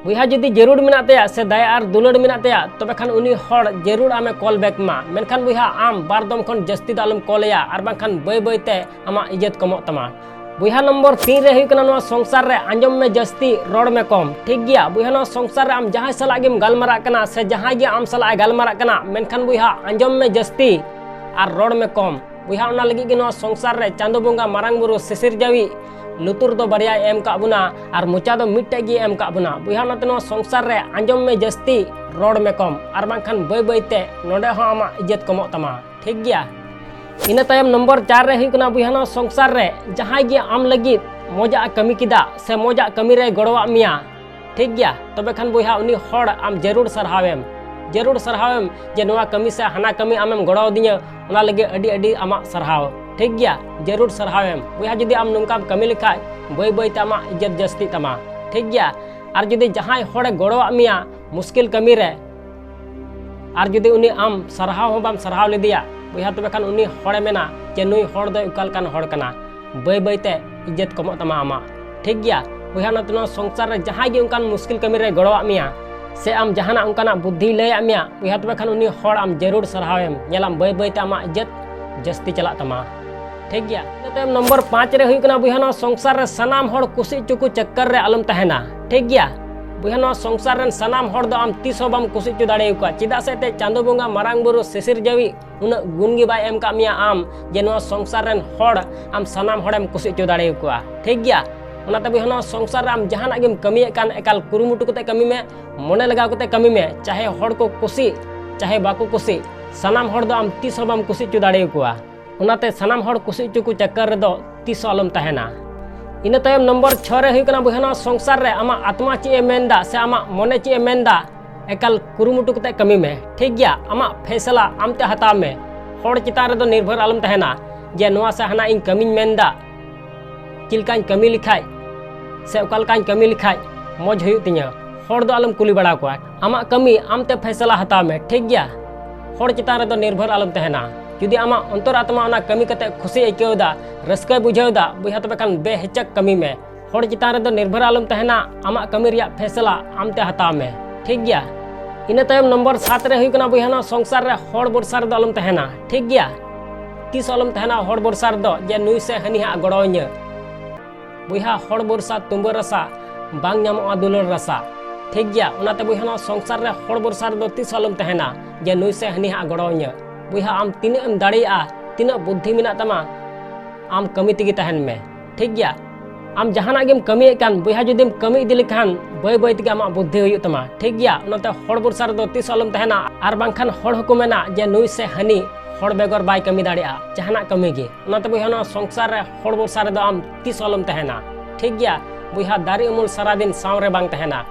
ᱵᱚᱭᱦᱟ, ᱡᱩᱫᱤ ᱡᱟᱹᱨᱩᱲ ᱢᱮᱱᱟᱜ ᱛᱟᱭᱟ ᱥᱮ ᱫᱟᱭᱟ ᱟᱨ ᱫᱩᱞᱟᱹᱲ ᱢᱮᱱᱟᱜ ᱛᱟᱭᱟ, ᱛᱚᱵᱮ ᱠᱷᱟᱱ ᱩᱱᱤ ᱦᱚᱲ ᱡᱟᱹᱨᱩᱲ ᱟᱢᱮ ᱠᱚᱞ ᱵᱮᱠ ᱢᱟ, ᱢᱮᱱᱠᱷᱟᱱ ᱵᱚᱭᱦᱟ, ᱟᱢ ᱵᱟᱨ ᱫᱚᱢ ᱠᱷᱚᱱ ᱡᱟᱹᱥᱛᱤ ᱫᱚ ᱟᱞᱚᱢ ᱠᱚᱞ ᱟᱭᱟ, ᱟᱨ ᱵᱟᱝᱠᱷᱟᱱ ᱵᱟᱹᱭ ᱵᱟᱹᱭ ᱛᱮ ᱟᱢᱟᱜ ᱤᱡᱽᱡᱚᱛ ᱠᱚᱢᱚᱜ ᱛᱟᱢᱟ᱾ ᱵᱚᱭᱦᱟ, ᱱᱚᱢᱵᱚᱨ ᱛᱤᱱ ᱨᱮ ᱦᱩᱭᱩᱜ ᱠᱟᱱᱟ, ᱱᱚᱣᱟ ᱥᱚᱝᱥᱟᱨ ᱨᱮ ᱟᱸᱡᱚᱢ ᱢᱮ ᱡᱟᱹᱥᱛᱤ, ᱨᱚᱲ ᱢᱮ ᱠᱚᱢ, ᱴᱷᱤᱠ ᱜᱮᱭᱟ? ᱵᱚᱭᱦᱟ, ᱱᱚᱣᱟ ᱥᱚᱝᱥᱟᱨ ᱨᱮ ᱟᱢ ᱡᱟᱦᱟᱸᱭ ᱥᱟᱞᱟᱜ ᱜᱮᱢ ᱜᱟᱞᱢᱟᱨᱟᱜ ᱠᱟᱱᱟ ᱥᱮ ᱡᱟᱦᱟᱸᱭ ᱜᱮ ᱟᱢ ᱥᱟᱞᱟᱜ ᱮ ᱜᱟᱞᱢᱟᱨᱟᱜ ᱠᱟᱱᱟ, ᱢᱮᱱᱠᱷᱟᱱ ᱵᱚᱭᱦᱟ, ᱟᱸᱡᱚᱢ ᱢᱮ ᱡᱟᱹᱥᱛᱤ ᱟᱨ ᱨᱚᱲ ᱢᱮ ᱠᱚᱢ᱾ ᱵᱚᱭᱦᱟ, ᱚᱱᱟ ᱞᱟᱹᱜᱤᱫ ᱜᱮ ᱱᱚᱣᱟ ᱥᱚᱝᱥᱟᱨ ᱨᱮ ᱪᱟᱸᱫᱚ ᱵᱚᱸᱜᱟ, ᱢᱟᱨᱟᱝ ᱵᱩᱨᱩ, ᱥᱤᱥᱤᱨ ᱡᱟᱹᱣᱤᱡ ᱞᱩᱛᱩᱨ ᱫᱚ ᱵᱟᱨᱭᱟᱭ ᱮᱢ ᱠᱟᱜ ᱵᱚᱱᱟ ᱟᱨ ᱢᱚᱪᱟ ᱫᱚ ᱢᱤᱫᱴᱮᱡ ᱜᱮ ᱮᱢ ᱠᱟᱜ ᱵᱚᱱᱟ᱾ ᱵᱚᱭᱦᱟ, ᱚᱱᱟᱛᱮ ᱱᱚᱣᱟ ᱥᱚᱝᱥᱟᱨ ᱨᱮ ᱟᱸᱡᱚᱢ ᱢᱮ ᱡᱟᱹᱥᱛᱤ, ᱨᱚᱲ ᱢᱮ ᱠᱚᱢ, ᱟᱨ ᱵᱟᱝᱠᱷᱟᱱ ᱵᱟᱹᱭ ᱵᱟᱹᱭ ᱛᱮ ᱱᱚᱰᱮ ᱦᱚᱸ ᱟᱢᱟᱜ ᱤᱡᱽᱡᱚᱛ ᱠᱚᱢᱚᱜ ᱛᱟᱢᱟ, ᱴᱷᱤᱠ ᱜᱮᱭᱟ? ᱤᱱᱟᱹ ᱛᱟᱭᱚᱢ ᱱᱚᱢᱵᱚᱨ ᱪᱟᱨ ᱨᱮ ᱦᱩᱭᱩᱜ ᱠᱟᱱᱟ, ᱵᱚᱭᱦᱟ, ᱱᱚᱣᱟ ᱥᱚᱝᱥᱟᱨ ᱨᱮ ᱡᱟᱦᱟᱸᱭ ᱜᱮ ᱟᱢ ᱞᱟᱹᱜᱤᱫ ᱢᱚᱡᱟᱜ ᱮ ᱠᱟᱹᱢᱤ ᱠᱮᱫᱟ ᱥᱮ ᱢᱚᱡᱟᱜ ᱠᱟᱹᱢᱤ ᱨᱮᱭ ᱜᱚᱲᱚᱣᱟᱜ ᱢᱮᱭᱟ, ᱴᱷᱤᱠ ᱜᱮᱭᱟ? ᱛᱚᱵᱮ ᱠᱷᱟᱱ ᱵᱚᱭᱦᱟ, ᱩᱱᱤ ᱦᱚᱲ ᱟᱢ ᱡᱟᱹᱨᱩᱲ ᱥᱟᱨᱦᱟᱣᱮᱢ, ᱡᱟᱹᱨᱩᱲ ᱥᱟᱨᱦᱟᱣᱮᱢ ᱡᱮ ᱱᱚᱣᱟ ᱠᱟᱹᱢᱤ ᱥᱮ ᱦᱟᱱᱟ ᱠᱟᱹᱢᱤ ᱟᱢᱮᱢ ᱜᱚᱲᱚ ᱟᱹᱫᱤᱧᱟ, ᱚᱱᱟ ᱞᱟᱹᱜᱤᱫ ᱟᱹᱰᱤ ᱟᱹᱰᱤ ᱟᱢᱟᱜ ᱥᱟᱨᱦᱟᱣ, ᱴᱷᱤᱠ ᱜᱮᱭᱟ? ᱡᱟᱹᱨᱩᱲ ᱥᱟᱨᱦᱟᱣᱮᱢ᱾ ᱵᱚᱭᱦᱟ, ᱡᱩᱫᱤ ᱟᱢ ᱱᱚᱝᱠᱟᱢ ᱠᱟᱹᱢᱤ ᱞᱮᱠᱷᱟᱡ, ᱵᱟᱹᱭ ᱵᱟᱹᱭ ᱛᱮ ᱟᱢᱟᱜ ᱤᱡᱽᱡᱚᱛ ᱡᱟᱹᱥᱛᱤᱜ ᱛᱟᱢᱟ, ᱴᱷᱤᱠ ᱜᱮᱭᱟ? ᱟᱨ ᱡᱩᱫᱤ ᱡᱟᱦᱟᱸᱭ ᱦᱚᱲᱮ ᱜᱚᱲᱚᱣᱟᱜ ᱢᱮᱭᱟ ᱢᱩᱥᱠᱤᱞ ᱠᱟᱹᱢᱤ ᱨᱮ, ᱟᱨ ᱡᱩᱫᱤ ᱩᱱᱤ ᱟᱢ ᱥᱟᱨᱦᱟᱣ ᱦᱚᱸ ᱵᱟᱢ ᱥᱟᱨᱦᱟᱣ ᱞᱮᱫᱮᱭᱟ, ᱵᱚᱭᱦᱟ, ᱛᱚᱵᱮ ᱠᱷᱟᱱ ᱩᱱᱤ ᱦᱚᱲᱮ ᱢᱮᱱᱟ ᱡᱮ ᱱᱩᱭ ᱦᱚᱲ ᱫᱚᱭ ᱚᱠᱟ ᱞᱮᱠᱟᱱ ᱦᱚᱲ ᱠᱟᱱᱟ᱾ ᱵᱟᱹᱭ ᱵᱟᱹᱭ ᱛᱮ ᱤᱡᱽᱡᱚᱛ ᱠᱚᱢᱚᱜ ᱛᱟᱢᱟ ᱟᱢᱟᱜ, ᱴᱷᱤᱠ ᱜᱮᱭᱟ? ᱵᱚᱭᱦᱟ, ᱚᱱᱟᱛᱮ ᱱᱚᱣᱟ ᱥᱚᱝᱥᱟᱨ ᱨᱮ ᱡᱟᱦᱟᱸᱭ ᱜᱮ ᱚᱱᱠᱟᱱ ᱢᱩᱥᱠᱤᱞ ᱠᱟᱹᱢᱤ ᱨᱮ ᱜᱚᱲᱚᱣᱟᱜ ᱢᱮᱭᱟ ᱥᱮ ᱟᱢ ᱡᱟᱦᱟᱱᱟᱜ ᱚᱱᱠᱟᱱᱟᱜ ᱵᱩᱫᱽᱫᱷᱤᱭ ᱞᱟᱹᱭᱟᱫ ᱢᱮᱭᱟ, ᱵᱚᱭᱦᱟ, ᱛᱚᱵᱮ ᱠᱷᱟᱱ ᱩᱱᱤ ᱦᱚᱲ ᱟᱢ ᱡᱟᱹᱨᱩᱲ ᱥᱟᱨᱦᱟᱣᱮᱢ᱾ ᱧᱮᱞᱟᱢ, ᱵᱟᱹᱭ ᱵᱟᱹᱭ ᱛᱮ ᱟᱢᱟᱜ ᱤᱡᱽᱡᱚᱛ ᱡᱟᱹᱥᱛᱤ ᱪᱟᱞᱟᱜ ᱛᱟᱢᱟ, ᱴᱷᱤᱠ ᱜᱮᱭᱟ? ᱤᱱᱟᱹ ᱛᱟᱭᱚᱢ ᱱᱚᱢᱵᱚᱨ ᱯᱟᱸᱪ ᱨᱮ ᱦᱩᱭᱩᱜ ᱠᱟᱱᱟ, ᱵᱚᱭᱦᱟ, ᱱᱚᱣᱟ ᱥᱚᱝᱥᱟᱨ ᱨᱮ ᱥᱟᱱᱟᱢ ᱦᱚᱲ ᱠᱩᱥᱤ ᱦᱚᱪᱚ ᱠᱚ ᱪᱟᱠᱠᱟᱨ ᱨᱮ ᱟᱞᱚᱢ ᱛᱟᱦᱮᱱᱟ, ᱴᱷᱤᱠ ᱜᱮᱭᱟ? ᱵᱚᱭᱦᱟ, ᱱᱚᱣᱟ ᱥᱚᱝᱥᱟᱨ ᱨᱮᱱ ᱥᱟᱱᱟᱢ ᱦᱚᱲ ᱫᱚ ᱟᱢ ᱛᱤᱥ ᱦᱚᱸ ᱵᱟᱢ ᱠᱩᱥᱤ ᱦᱚᱪᱚ ᱫᱟᱲᱮᱭᱟᱠᱚᱣᱟ᱾ ᱪᱮᱫᱟᱜ ᱥᱮ ᱮᱱᱛᱮᱫ ᱪᱟᱸᱫᱚ ᱵᱚᱸᱜᱟ, ᱢᱟᱨᱟᱝ ᱵᱩᱨᱩ, ᱥᱤᱥᱤᱨ ᱡᱟᱹᱣᱤᱡ ᱩᱱᱟᱹᱜ ᱜᱩᱱ ᱜᱮ ᱵᱟᱭ ᱮᱢ ᱠᱟᱜ ᱢᱮᱭᱟ ᱟᱢ ᱡᱮ ᱱᱚᱣᱟ ᱥᱚᱝᱥᱟᱨ ᱨᱮᱱ ᱦᱚᱲ ᱟᱢ ᱥᱟᱱᱟᱢ ᱦᱚᱲᱮᱢ ᱠᱩᱥᱤ ᱦᱚᱪᱚ ᱫᱟᱲᱮᱭᱟᱠᱚᱣᱟ, ᱴᱷᱤᱠ ᱜᱮᱭᱟ? ᱚᱱᱟᱛᱮ ᱵᱚᱭᱦᱟ, ᱱᱚᱣᱟ ᱥᱚᱝᱥᱟᱨ ᱨᱮ ᱟᱢ ᱡᱟᱦᱟᱱᱟᱜ ᱜᱮᱢ ᱠᱟᱹᱢᱤᱭᱮᱫ ᱠᱟᱱ, ᱮᱠᱟᱞ ᱠᱩᱨᱩᱢᱩᱴᱩ ᱠᱟᱛᱮ ᱠᱟᱹᱢᱤ ᱢᱮ, ᱢᱚᱱᱮ ᱞᱟᱜᱟᱣ ᱠᱟᱛᱮ ᱠᱟᱹᱢᱤ ᱢᱮ᱾ ᱪᱟᱦᱮ ᱦᱚᱲ ᱠᱚ ᱠᱩᱥᱤ, ᱪᱟᱦᱮ ᱵᱟᱠᱚ ᱠᱩᱥᱤ, ᱥᱟᱱᱟᱢ ᱦᱚᱲ ᱫᱚ ᱟᱢ ᱛᱤᱥ ᱦᱚᱸ ᱵᱟᱢ ᱠᱩᱥᱤ ᱦᱚᱪᱚ ᱫᱟᱲᱮᱭᱟᱠᱚᱣᱟ᱾ ᱚᱱᱟᱛᱮ ᱥᱟᱱᱟᱢ ᱦᱚᱲ ᱠᱩᱥᱤ ᱦᱚᱪᱚ ᱠᱚ ᱪᱟᱠᱠᱟᱨ ᱨᱮᱫᱚ ᱛᱤᱥ ᱦᱚᱸ ᱟᱞᱚᱢ ᱛᱟᱦᱮᱱᱟ᱾ ᱤᱱᱟᱹ ᱛᱟᱭᱚᱢ ᱱᱚᱢᱵᱚᱨ ᱪᱷᱚ ᱨᱮ ᱦᱩᱭᱩᱜ ᱠᱟᱱᱟ, ᱵᱚᱭᱦᱟ, ᱱᱚᱣᱟ ᱥᱚᱝᱥᱟᱨ ᱨᱮ ᱟᱢᱟᱜ ᱟᱛᱢᱟ ᱪᱮᱫ ᱮ ᱢᱮᱱᱫᱟ ᱥᱮ ᱟᱢᱟᱜ ᱢᱚᱱᱮ ᱪᱮᱫ ᱮ ᱢᱮᱱᱫᱟ, ᱮᱠᱟᱞ ᱠᱩᱨᱩᱢᱩᱴᱩ ᱠᱟᱛᱮ ᱠᱟᱹᱢᱤ ᱢᱮ, ᱴᱷᱤᱠ ᱜᱮᱭᱟ? ᱟᱢᱟᱜ ᱯᱷᱮᱥᱟᱞᱟ ᱟᱢ ᱛᱮ ᱦᱟᱛᱟᱣ ᱢᱮ, ᱦᱚᱲ ᱪᱮᱛᱟᱱ ᱨᱮᱫᱚ ᱱᱤᱨᱵᱷᱚᱨ ᱟᱞᱚᱢ ᱛᱟᱦᱮᱱᱟ᱾ ᱡᱮ ᱱᱚᱣᱟ ᱥᱮ ᱦᱟᱱᱟ ᱤᱧ ᱠᱟᱹᱢᱤᱧ ᱢᱮᱱᱫᱟ, ᱪᱮᱫ ᱞᱮᱠᱟᱧ ᱠᱟᱹᱢᱤ ᱞᱮᱠᱷᱟᱡ ᱥᱮ ᱚᱠᱟ ᱞᱮᱠᱟᱧ ᱠᱟᱹᱢᱤ ᱞᱮᱠᱷᱟᱡ ᱢᱚᱡᱽ ᱦᱩᱭᱩᱜ ᱛᱤᱧᱟᱹ᱾ ᱦᱚᱲ ᱫᱚ ᱟᱞᱚᱢ ᱠᱩᱞᱤ ᱵᱟᱲᱟ ᱠᱚᱣᱟ᱾ ᱟᱢᱟᱜ ᱠᱟᱹᱢᱤ ᱟᱢᱛᱮ ᱯᱷᱮᱥᱟᱞᱟ ᱦᱟᱛᱟᱣ ᱢᱮ, ᱴᱷᱤᱠ ᱜᱮᱭᱟ? ᱦᱚᱲ ᱪᱮᱛᱟᱱ ᱨᱮᱫᱚ ᱱᱤᱨᱵᱷᱚᱨ ᱟᱞᱚᱢ ᱛᱟᱦᱮᱱᱟ᱾ ᱡᱩᱫᱤ ᱟᱢᱟᱜ ᱚᱱᱛᱚᱨ ᱟᱛᱢᱟ ᱚᱱᱟ ᱠᱟᱹᱢᱤ ᱠᱟᱛᱮ ᱠᱷᱩᱥᱤ ᱟᱹᱭᱠᱟᱹᱣ ᱮᱫᱟ, ᱨᱟᱹᱥᱠᱟᱹᱭ ᱵᱩᱡᱷᱟᱹᱣ ᱮᱫᱟ, ᱵᱚᱭᱦᱟ, ᱛᱚᱵᱮ ᱠᱷᱟᱱ ᱵᱮᱦᱤᱪᱚᱠ ᱠᱟᱹᱢᱤ ᱢᱮ᱾ ᱦᱚᱲ ᱪᱮᱛᱟᱱ ᱨᱮᱫᱚ ᱱᱤᱨᱵᱷᱚᱨ ᱟᱞᱚᱢ ᱛᱟᱦᱮᱱᱟ, ᱟᱢᱟᱜ ᱠᱟᱹᱢᱤ ᱨᱮᱭᱟᱜ ᱯᱷᱮᱥᱞᱟ ᱟᱢᱛᱮ ᱦᱟᱛᱟᱣ ᱢᱮ, ᱴᱷᱤᱠ ᱜᱮᱭᱟ? ᱤᱱᱟᱹ ᱛᱟᱭᱚᱢ ᱱᱚᱢᱵᱚᱨ ᱥᱟᱛ ᱨᱮ ᱦᱩᱭᱩᱜ ᱠᱟᱱᱟ, ᱵᱚᱭᱦᱟ, ᱱᱚᱣᱟ ᱥᱚᱝᱥᱟᱨ ᱨᱮ ᱦᱚᱲ ᱵᱷᱚᱨᱥᱟ ᱨᱮᱫᱚ ᱟᱞᱚᱢ ᱛᱟᱦᱮᱱᱟ, ᱴᱷᱤᱠ ᱜᱮᱭᱟ? ᱛᱤᱥ ᱟᱞᱚᱢ ᱛᱟᱦᱮᱱᱟ ᱦᱚᱲ ᱵᱷᱚᱨᱥᱟ ᱨᱮᱫᱚ, ᱡᱮ ᱱᱩᱭ ᱥᱮ ᱦᱟᱹᱱᱤ ᱦᱟᱸᱜ ᱜᱚᱲᱚᱣᱟᱹᱧᱟᱹ᱾ ᱵᱚᱭᱦᱟ, ᱦᱚᱲ ᱵᱷᱚᱨᱥᱟ ᱛᱩᱢᱵᱟᱹ ᱨᱟᱥᱟ, ᱵᱟᱝ ᱧᱟᱢᱚᱜᱼᱟ ᱫᱩᱞᱟᱹᱲ ᱨᱟᱥᱟ, ᱴᱷᱤᱠ ᱜᱮᱭᱟ? ᱚᱱᱟᱛᱮ ᱵᱚᱭᱦᱟ, ᱱᱚᱣᱟ ᱥᱚᱝᱥᱟᱨ ᱨᱮ ᱦᱚᱲ ᱵᱷᱚᱨᱥᱟ ᱨᱮᱫᱚ ᱛᱤᱥ ᱦᱚᱸ ᱟᱞᱚᱢ ᱛᱟᱦᱮᱱᱟ, ᱡᱮ ᱱᱩᱭ ᱥᱮ ᱦᱟᱹᱱᱤ ᱦᱟᱸᱜ ᱜᱚᱲᱚᱣᱟᱹᱧᱟᱹ᱾ ᱵᱚᱭᱦᱟ, ᱟᱢ ᱛᱤᱱᱟᱹᱜ ᱮᱢ ᱫᱟᱲᱮᱭᱟᱜᱼᱟ, ᱛᱤᱱᱟᱹᱜ ᱵᱩᱫᱽᱫᱷᱤ ᱢᱮᱱᱟᱜ ᱛᱟᱢᱟ, ᱟᱢ ᱠᱟᱹᱢᱤ ᱛᱮᱜᱮ ᱛᱟᱦᱮᱱ ᱢᱮ, ᱴᱷᱤᱠ ᱜᱮᱭᱟ? ᱟᱢ ᱡᱟᱦᱟᱱᱟᱜ ᱜᱮᱢ ᱠᱟᱹᱢᱤᱭᱮᱫ ᱠᱟᱱ, ᱵᱚᱭᱦᱟ, ᱡᱩᱫᱤᱢ ᱠᱟᱹᱢᱤ ᱤᱫᱤ ᱞᱮᱠᱷᱟᱱ ᱵᱟᱹᱭ ᱵᱟᱹᱭ ᱛᱮᱜᱮ ᱟᱢᱟᱜ ᱵᱩᱫᱽᱫᱷᱤ ᱦᱩᱭᱩᱜ ᱛᱟᱢᱟ, ᱴᱷᱤᱠ ᱜᱮᱭᱟ? ᱚᱱᱟᱛᱮ ᱦᱚᱲ ᱵᱷᱚᱨᱥᱟ ᱨᱮᱫᱚ ᱛᱤᱥ ᱦᱚᱸ ᱟᱞᱚᱢ ᱛᱟᱦᱮᱱᱟ᱾ ᱟᱨ ᱵᱟᱝᱠᱷᱟᱱ ᱦᱚᱲ ᱦᱚᱸᱠᱚ ᱢᱮᱱᱟ ᱡᱮ ᱱᱩᱭ ᱥᱮ ᱦᱟᱹᱱᱤ ᱦᱚᱲ ᱵᱮᱜᱚᱨ ᱵᱟᱭ ᱠᱟᱹᱢᱤ ᱫᱟᱲᱮᱭᱟᱜᱼᱟ ᱡᱟᱦᱟᱱᱟᱜ ᱠᱟᱹᱢᱤ ᱜᱮ᱾ ᱚᱱᱟᱛᱮ ᱵᱚᱭᱦᱟ, ᱱᱚᱣᱟ ᱥᱚᱝᱥᱟᱨ ᱨᱮ ᱦᱚᱲ ᱵᱷᱚᱨᱥᱟ ᱨᱮᱫᱚ ᱟᱢ ᱛᱤᱥ ᱦᱚᱸ ᱟᱞᱚᱢ ᱛᱟᱦᱮᱱᱟ, ᱴᱷᱤᱠ ᱜᱮᱭᱟ? ᱵᱚᱭᱦᱟ, ᱫᱟᱨᱮ ᱩᱢᱩᱞ ᱥᱟᱨᱟᱫᱤᱱ ᱥᱟᱶ ᱨᱮ ᱵᱟᱝ ᱛᱟᱦᱮᱱᱟ,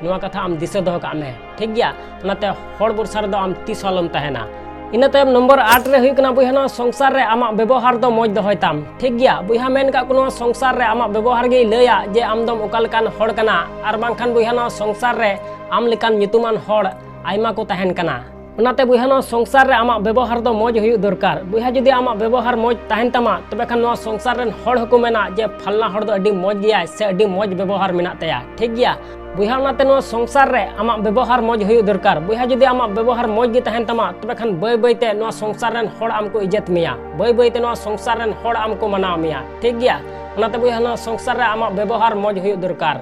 ᱱᱚᱣᱟ ᱠᱟᱛᱷᱟ ᱟᱢ ᱫᱤᱥᱟᱹ ᱫᱚᱦᱚ ᱠᱟᱜ ᱢᱮ, ᱴᱷᱤᱠ ᱜᱮᱭᱟ? ᱚᱱᱟᱛᱮ ᱦᱚᱲ ᱵᱷᱚᱨᱥᱟ ᱨᱮᱫᱚ ᱟᱢ ᱛᱤᱥ ᱦᱚᱸ ᱟᱞᱚᱢ ᱛᱟᱦᱮᱱᱟ᱾ ᱤᱱᱟᱹ ᱛᱟᱭᱚᱢ ᱱᱚᱢᱵᱚᱨ ᱟᱴ ᱨᱮ ᱦᱩᱭᱩᱜ ᱠᱟᱱᱟ, ᱵᱚᱭᱦᱟ, ᱱᱚᱣᱟ ᱥᱚᱝᱥᱟᱨ ᱨᱮ ᱟᱢᱟᱜ ᱵᱮᱵᱚᱦᱟᱨ ᱫᱚ ᱢᱚᱡᱽ ᱫᱚᱦᱚᱭ ᱛᱟᱢ, ᱴᱷᱤᱠ ᱜᱮᱭᱟ? ᱵᱚᱭᱦᱟ, ᱢᱮᱱ ᱠᱟᱜ ᱠᱚ, ᱱᱚᱣᱟ ᱥᱚᱝᱥᱟᱨ ᱨᱮ ᱟᱢᱟᱜ ᱵᱮᱵᱚᱦᱟᱨ ᱜᱮᱭ ᱞᱟᱹᱭᱟ ᱡᱮ ᱟᱢ ᱫᱚᱢ ᱚᱠᱟ ᱞᱮᱠᱟᱱ ᱦᱚᱲ ᱠᱟᱱᱟ, ᱟᱨ ᱵᱟᱝᱠᱷᱟᱱ, ᱵᱚᱭᱦᱟ, ᱱᱚᱣᱟ ᱥᱚᱝᱥᱟᱨ ᱨᱮ ᱟᱢ ᱞᱮᱠᱟᱱ ᱧᱩᱛᱩᱢᱟᱱ ᱦᱚᱲ ᱟᱭᱢᱟ ᱠᱚ ᱛᱟᱦᱮᱱ ᱠᱟᱱᱟ᱾ ᱚᱱᱟᱛᱮ ᱵᱚᱭᱦᱟ, ᱱᱚᱣᱟ ᱥᱚᱝᱥᱟᱨ ᱨᱮ ᱟᱢᱟᱜ ᱵᱮᱵᱚᱦᱟᱨ ᱫᱚ ᱢᱚᱡᱽ ᱦᱩᱭᱩᱜ ᱫᱚᱨᱠᱟᱨ᱾ ᱵᱚᱭᱦᱟ, ᱡᱩᱫᱤ ᱟᱢᱟᱜ ᱵᱮᱵᱚᱦᱟᱨ ᱢᱚᱡᱽ ᱛᱟᱦᱮᱱ ᱛᱟᱢᱟ, ᱛᱚᱵᱮ ᱠᱷᱟᱱ ᱱᱚᱣᱟ ᱥᱚᱝᱥᱟᱨ ᱨᱮᱱ ᱦᱚᱲ ᱦᱚᱸᱠᱚ ᱢᱮᱱᱟ ᱡᱮ ᱯᱷᱟᱞᱱᱟ ᱦᱚᱲ ᱫᱚ ᱟᱹᱰᱤ ᱢᱚᱡᱽ ᱜᱮᱭᱟᱭ ᱥᱮ ᱟᱹᱰᱤ ᱢᱚᱡᱽ ᱵᱮᱵᱚᱦᱟᱨ ᱢᱮᱱᱟᱜ ᱛᱟᱭᱟ, ᱴᱷᱤᱠ ᱜᱮᱭᱟ? ᱵᱚᱭᱦᱟ, ᱚᱱᱟᱛᱮ ᱱᱚᱣᱟ ᱥᱚᱝᱥᱟᱨ ᱨᱮ ᱟᱢᱟᱜ ᱵᱮᱵᱚᱦᱟᱨ ᱢᱚᱡᱽ ᱦᱩᱭᱩᱜ ᱫᱚᱨᱠᱟᱨ᱾ ᱵᱚᱭᱦᱟ, ᱡᱩᱫᱤ ᱟᱢᱟᱜ ᱵᱮᱵᱚᱦᱟᱨ ᱢᱚᱡᱽ ᱜᱮ ᱛᱟᱦᱮᱱ ᱛᱟᱢᱟ, ᱛᱚᱵᱮ ᱠᱷᱟᱱ ᱵᱟᱹᱭ ᱵᱟᱹᱭ ᱛᱮ ᱱᱚᱣᱟ ᱥᱚᱝᱥᱟᱨ ᱨᱮᱱ ᱦᱚᱲ ᱟᱢ ᱠᱚ ᱤᱡᱽᱡᱚᱛ ᱢᱮᱭᱟ, ᱵᱟᱹᱭ ᱵᱟᱹᱭ ᱛᱮ ᱱᱚᱣᱟ ᱥᱚᱝᱥᱟᱨ ᱨᱮᱱ ᱦᱚᱲ ᱟᱢ ᱠᱚ ᱢᱟᱱᱟᱣ ᱢᱮᱭᱟ, ᱴᱷᱤᱠ ᱜᱮᱭᱟ? ᱚᱱᱟᱛᱮ ᱵᱚᱭᱦᱟ, ᱱᱚᱣᱟ ᱥᱚᱝᱥᱟᱨ ᱨᱮ ᱟᱢᱟᱜ ᱵᱮᱵᱚᱦᱟᱨ ᱢᱚᱡᱽ ᱦᱩᱭᱩᱜ ᱫᱚᱨᱠᱟᱨ᱾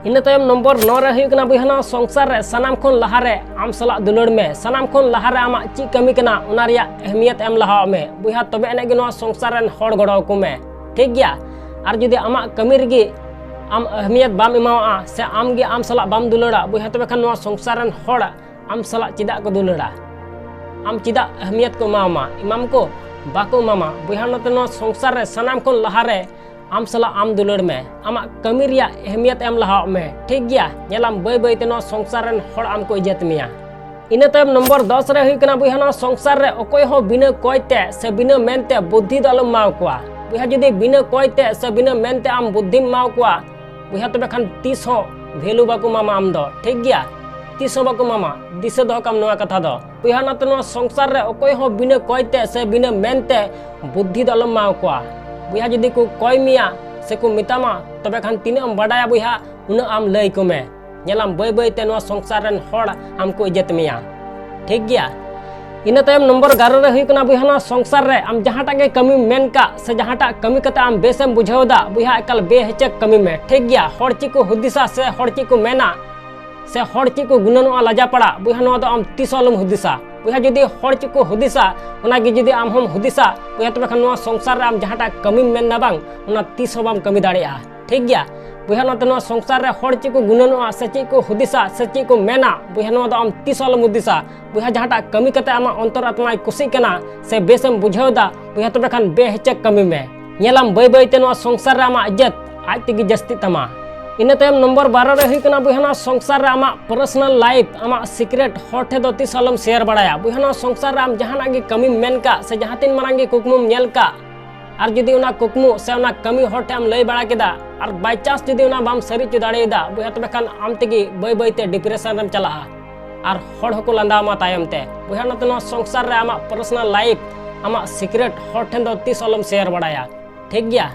ᱤᱱᱟᱹ ᱛᱟᱭᱚᱢ ᱱᱚᱢᱵᱚᱨ ᱱᱚ ᱨᱮ ᱦᱩᱭᱩᱜ ᱠᱟᱱᱟ, ᱵᱚᱭᱦᱟ, ᱱᱚᱣᱟ ᱥᱚᱝᱥᱟᱨ ᱨᱮ ᱥᱟᱱᱟᱢ ᱠᱷᱚᱱ ᱞᱟᱦᱟ ᱨᱮ ᱟᱢ ᱥᱟᱞᱟᱜ ᱫᱩᱞᱟᱹᱲ ᱢᱮ᱾ ᱥᱟᱱᱟᱢ ᱠᱷᱚᱱ ᱞᱟᱦᱟ ᱨᱮ ᱟᱢᱟᱜ ᱪᱮᱫ ᱠᱟᱹᱢᱤ ᱠᱟᱱᱟ, ᱚᱱᱟ ᱨᱮᱭᱟᱜ ᱟᱦᱢᱤᱭᱚᱛ ᱮᱢ ᱞᱟᱦᱟᱣᱟᱜ ᱢᱮ᱾ ᱵᱚᱭᱦᱟ, ᱛᱚᱵᱮ ᱟᱹᱱᱤᱡ ᱜᱮ ᱱᱚᱣᱟ ᱥᱚᱝᱥᱟᱨ ᱨᱮᱱ ᱦᱚᱲ ᱜᱚᱲᱚ ᱟᱠᱚ ᱢᱮ, ᱴᱷᱤᱠ ᱜᱮᱭᱟ? ᱟᱨ ᱡᱩᱫᱤ ᱟᱢᱟᱜ ᱠᱟᱹᱢᱤ ᱨᱮᱜᱮ ᱟᱢ ᱟᱦᱢᱤᱭᱚᱛ ᱵᱟᱢ ᱮᱢᱟᱣᱟᱜᱼᱟ ᱥᱮ ᱟᱢ ᱜᱮ ᱟᱢ ᱥᱟᱞᱟᱜ ᱵᱟᱢ ᱫᱩᱞᱟᱹᱲᱟ, ᱵᱚᱭᱦᱟ, ᱛᱚᱵᱮ ᱠᱷᱟᱱ ᱱᱚᱣᱟ ᱥᱚᱝᱥᱟᱨ ᱨᱮᱱ ᱦᱚᱲ ᱟᱢ ᱥᱟᱞᱟᱜ ᱪᱮᱫᱟᱜ ᱠᱚ ᱫᱩᱞᱟᱹᱲᱟ? ᱟᱢ ᱪᱮᱫᱟᱜ ᱟᱦᱢᱤᱭᱚᱛ ᱠᱚ ᱮᱢᱟᱢᱟ? ᱮᱢᱟᱢ ᱠᱚ? ᱵᱟᱠᱚ ᱮᱢᱟᱢᱟ᱾ ᱵᱚᱭᱦᱟ, ᱱᱚᱛᱮ ᱱᱚᱣᱟ ᱥᱚᱝᱥᱟᱨ ᱨᱮ ᱥᱟᱱᱟᱢ ᱠᱷᱚᱱ ᱞᱟᱦᱟ ᱨᱮ ᱟᱢ ᱥᱟᱞᱟᱜ ᱟᱢ ᱫᱩᱞᱟᱹᱲ ᱢᱮ᱾ ᱟᱢᱟᱜ ᱠᱟᱹᱢᱤ ᱨᱮᱭᱟᱜ ᱟᱦᱢᱤᱭᱚᱛ ᱮᱢ ᱞᱟᱦᱟᱣᱟᱜ ᱢᱮ, ᱴᱷᱤᱠ ᱜᱮᱭᱟ? ᱧᱮᱞᱟᱢ, ᱵᱟᱹᱭ ᱵᱟᱹᱭ ᱛᱮ ᱱᱚᱣᱟ ᱥᱚᱝᱥᱟᱨ ᱨᱮᱱ ᱦᱚᱲ ᱟᱢ ᱠᱚ ᱤᱡᱽᱡᱚᱛ ᱢᱮᱭᱟ᱾ ᱤᱱᱟᱹ ᱛᱟᱭᱚᱢ ᱱᱚᱢᱵᱚᱨ ᱫᱚᱥ ᱨᱮ ᱦᱩᱭᱩᱜ ᱠᱟᱱᱟ, ᱵᱚᱭᱦᱟ, ᱱᱚᱣᱟ ᱥᱚᱝᱥᱟᱨ ᱨᱮ ᱚᱠᱚᱭ ᱦᱚᱸ ᱵᱤᱱᱟᱹ ᱠᱚᱭ ᱛᱮ ᱥᱮ ᱵᱤᱱᱟᱹ ᱢᱮᱱ ᱛᱮ ᱵᱩᱫᱽᱫᱷᱤ ᱫᱚ ᱟᱞᱚᱢ ᱮᱢᱟᱣ ᱠᱚᱣᱟ᱾ ᱵᱚᱭᱦᱟ, ᱡᱩᱫᱤ ᱵᱤᱱᱟᱹ ᱠᱚᱭ ᱛᱮ ᱥᱮ ᱵᱤᱱᱟᱹ ᱢᱮᱱ ᱛᱮ ᱟᱢ ᱵᱩᱫᱽᱫᱷᱤᱢ ᱮᱢᱟᱣ ᱠᱚᱣᱟ, ᱵᱚᱭᱦᱟ, ᱛᱚᱵᱮ ᱠᱷᱟᱱ ᱛᱤᱥ ᱦᱚᱸ ᱵᱷᱮᱞᱩ ᱵᱟᱠᱚ ᱮᱢᱟᱢᱟ ᱟᱢ ᱫᱚ, ᱴᱷᱤᱠ ᱜᱮᱭᱟ? ᱛᱤᱥ ᱦᱚᱸ ᱵᱟᱠᱚ ᱮᱢᱟᱢᱟ᱾ ᱫᱤᱥᱟᱹ ᱫᱚᱦᱚ ᱠᱟᱢ ᱱᱚᱣᱟ ᱠᱟᱛᱷᱟ ᱫᱚ᱾ ᱵᱚᱭᱦᱟ, ᱚᱱᱟᱛᱮ ᱱᱚᱣᱟ ᱥᱚᱝᱥᱟᱨ ᱨᱮ ᱚᱠᱚᱭ ᱦᱚᱸ ᱵᱤᱱᱟᱹ ᱠᱚᱭ ᱛᱮ ᱥᱮ ᱵᱤᱱᱟᱹ ᱢᱮᱱ ᱛᱮ ᱵᱩᱫᱽᱫᱷᱤ ᱫᱚ ᱟᱞᱚᱢ ᱮᱢᱟᱣ ᱠᱚᱣᱟ᱾ ᱵᱚᱭᱦᱟ, ᱡᱩᱫᱤ ᱠᱚ ᱠᱚᱭ ᱢᱮᱭᱟ ᱥᱮ ᱠᱚ ᱢᱮᱛᱟᱢᱟ, ᱛᱚᱵᱮ ᱠᱷᱟᱱ ᱛᱤᱱᱟᱹᱜ ᱮᱢ ᱵᱟᱰᱟᱭᱟ ᱵᱚᱭᱦᱟ, ᱩᱱᱟᱹᱜ ᱟᱢ ᱞᱟᱹᱭ ᱠᱚᱢᱮ᱾ ᱧᱮᱞᱟᱢ, ᱵᱟᱹᱭ ᱵᱟᱹᱭ ᱛᱮ ᱱᱚᱣᱟ ᱥᱚᱝᱥᱟᱨ ᱨᱮᱱ ᱦᱚᱲ ᱟᱢ ᱠᱚ ᱤᱡᱽᱡᱚᱛ ᱢᱮᱭᱟ, ᱴᱷᱤᱠ ᱜᱮᱭᱟ? ᱤᱱᱟᱹ ᱛᱟᱭᱚᱢ ᱱᱚᱢᱵᱚᱨ ᱮᱜᱟᱨᱚ ᱨᱮ ᱦᱩᱭᱩᱜ ᱠᱟᱱᱟ, ᱵᱚᱭᱦᱟ, ᱱᱚᱣᱟ ᱥᱚᱝᱥᱟᱨ ᱨᱮ ᱟᱢ ᱡᱟᱦᱟᱸᱴᱟᱜ ᱜᱮ ᱠᱟᱹᱢᱤᱢ ᱢᱮᱱ ᱠᱟᱜ ᱥᱮ ᱡᱟᱦᱟᱸᱴᱟᱜ ᱠᱟᱹᱢᱤ ᱠᱟᱛᱮ ᱟᱢ ᱵᱮᱥᱮᱢ ᱵᱩᱡᱷᱟᱹᱣ ᱮᱫᱟ, ᱵᱚᱭᱦᱟ, ᱮᱠᱟᱞ ᱵᱮᱦᱤᱪᱟᱹᱠ ᱠᱟᱹᱢᱤ ᱢᱮ, ᱴᱷᱤᱠ ᱜᱮᱭᱟ? ᱦᱚᱲ ᱪᱮᱫ ᱠᱚ ᱦᱩᱫᱤᱥᱟ ᱥᱮ ᱦᱚᱲ ᱪᱮᱫ ᱠᱚ ᱢᱮᱱᱟ ᱥᱮ ᱦᱚᱲ ᱪᱮᱫ ᱠᱚ ᱜᱩᱱᱟᱹᱱᱚᱜᱼᱟ, ᱞᱟᱡᱟ ᱯᱟᱲᱟ, ᱵᱚᱭᱦᱟ, ᱱᱚᱣᱟ ᱫᱚ ᱟᱢ ᱛᱤᱥ ᱦᱚᱸ ᱟᱞᱚᱢ ᱦᱩᱫᱤᱥᱟ᱾ ᱵᱚᱭᱦᱟ, ᱡᱩᱫᱤ ᱦᱚᱲ ᱪᱮᱫ ᱠᱚ ᱦᱩᱫᱤᱥᱟ, ᱚᱱᱟ ᱜᱮ ᱡᱩᱫᱤ ᱟᱢ ᱦᱚᱸᱢ ᱦᱩᱫᱤᱥᱟ, ᱵᱚᱭᱦᱟ, ᱛᱚᱵᱮ ᱠᱷᱟᱱ ᱱᱚᱣᱟ ᱥᱚᱝᱥᱟᱨ ᱨᱮ ᱟᱢ ᱡᱟᱦᱟᱸᱴᱟᱜ ᱠᱟᱹᱢᱤᱢ ᱢᱮᱱ ᱮᱫᱟ ᱵᱟᱝ, ᱚᱱᱟ ᱛᱤᱥ ᱦᱚᱸ ᱵᱟᱢ ᱠᱟᱹᱢᱤ ᱫᱟᱲᱮᱭᱟᱜᱼᱟ, ᱴᱷᱤᱠ ᱜᱮᱭᱟ? ᱵᱚᱭᱦᱟ, ᱱᱚᱛᱮ ᱱᱚᱣᱟ ᱥᱚᱝᱥᱟᱨ ᱨᱮ ᱦᱚᱲ ᱪᱮᱫ ᱠᱚ ᱜᱩᱱᱟᱹᱱᱚᱜᱼᱟ ᱥᱮ ᱪᱮᱫ ᱠᱚ ᱦᱩᱫᱤᱥᱟ ᱥᱮ ᱪᱮᱫ ᱠᱚ ᱢᱮᱱᱟ, ᱵᱚᱭᱦᱟ, ᱱᱚᱣᱟ ᱫᱚ ᱟᱢ ᱛᱤᱥ ᱦᱚᱸ ᱟᱞᱚᱢ ᱦᱩᱫᱤᱥᱟ᱾ ᱵᱚᱭᱦᱟ, ᱡᱟᱦᱟᱸᱴᱟᱜ ᱠᱟᱹᱢᱤ ᱠᱟᱛᱮ ᱟᱢᱟᱜ ᱚᱱᱛᱚᱨ ᱟᱛᱢᱟᱭ ᱠᱩᱥᱤᱜ ᱠᱟᱱᱟ ᱥᱮ ᱵᱮᱥᱮᱢ ᱵᱩᱡᱷᱟᱹᱣ ᱮᱫᱟ, ᱵᱚᱭᱦᱟ, ᱛᱚᱵᱮ ᱠᱷᱟᱱ ᱵᱮᱦᱤᱪᱟᱹᱠ ᱠᱟᱹᱢᱤ ᱢᱮ᱾ ᱧᱮᱞᱟᱢ, ᱵᱟᱹᱭ ᱵᱟᱹᱭ ᱛᱮ ᱱᱚᱣᱟ ᱥᱚᱝᱥᱟᱨ ᱨᱮ ᱟᱢᱟᱜ ᱤᱡᱽᱡᱚᱛ ᱟᱡ ᱛᱮᱜᱮ ᱡᱟᱹᱥᱛᱤᱜ ᱛᱟᱢᱟ᱾ ᱤᱱᱟᱹ ᱛᱟᱭᱚᱢ ᱱᱚᱢᱵᱚᱨ ᱵᱟᱨᱚ ᱨᱮ ᱦᱩᱭᱩᱜ ᱠᱟᱱᱟ, ᱵᱚᱭᱦᱟ, ᱱᱚᱣᱟ ᱥᱚᱝᱥᱟᱨ ᱨᱮ ᱟᱢᱟᱜ ᱯᱟᱨᱥᱚᱱᱟᱞ ᱞᱟᱭᱤᱯᱷ, ᱟᱢᱟᱜ ᱥᱤᱠᱨᱮᱴ ᱦᱚᱲ ᱴᱷᱮᱱ ᱫᱚ ᱛᱤᱥ ᱦᱚᱸ ᱟᱞᱚᱢ ᱥᱮᱭᱟᱨ ᱵᱟᱲᱟᱭᱟ᱾ ᱵᱚᱭᱦᱟ, ᱱᱚᱣᱟ ᱥᱚᱝᱥᱟᱨ ᱨᱮ ᱟᱢ ᱡᱟᱦᱟᱱᱟᱜ ᱜᱮ ᱠᱟᱹᱢᱤᱢ ᱢᱮᱱ ᱠᱟᱜ ᱥᱮ ᱡᱟᱦᱟᱸ ᱛᱤᱱ ᱢᱟᱨᱟᱝ ᱜᱮ ᱠᱩᱠᱢᱩᱢ ᱧᱮᱞ ᱠᱟᱜ, ᱟᱨ ᱡᱩᱫᱤ ᱚᱱᱟ ᱠᱩᱠᱢᱩ ᱥᱮ ᱚᱱᱟ ᱠᱟᱹᱢᱤ ᱦᱚᱲ ᱴᱷᱮᱱ ᱮᱢ ᱞᱟᱹᱭ ᱵᱟᱲᱟ ᱠᱮᱫᱟ, ᱟᱨ by chance ᱡᱩᱫᱤ ᱚᱱᱟ ᱵᱟᱢ ᱥᱟᱹᱨᱤ ᱦᱚᱪᱚ ᱫᱟᱲᱮᱭᱟᱫᱟ, ᱵᱚᱭᱦᱟ, ᱛᱚᱵᱮ ᱠᱷᱟᱱ ᱟᱢ ᱛᱮᱜᱮ ᱵᱟᱹᱭ ᱵᱟᱹᱭ ᱛᱮ ᱰᱤᱯᱨᱮᱥᱚᱱ ᱨᱮᱢ ᱪᱟᱞᱟᱜᱼᱟ᱾ ᱟᱨ ᱦᱚᱲ ᱦᱚᱸᱠᱚ ᱞᱟᱸᱫᱟ ᱟᱢᱟ ᱛᱟᱭᱚᱢ ᱛᱮ᱾ ᱵᱚᱭᱦᱟ, ᱱᱚᱛᱮ ᱱᱚᱣᱟ ᱥᱚᱝᱥᱟᱨ ᱨᱮ ᱟᱢᱟᱜ ᱯᱟᱨᱥᱚᱱᱟᱞ ᱞᱟᱭᱤᱯᱷ, ᱟᱢᱟᱜ ᱥᱤᱠᱨᱮᱴ ᱦᱚᱲ ᱴᱷᱮᱱ ᱫᱚ ᱛᱤᱥ ᱦᱚᱸ ᱟᱞᱚᱢ ᱥᱮᱭᱟᱨ ᱵᱟᱲᱟᱭᱟ, ᱴᱷᱤᱠ ᱜᱮᱭᱟ?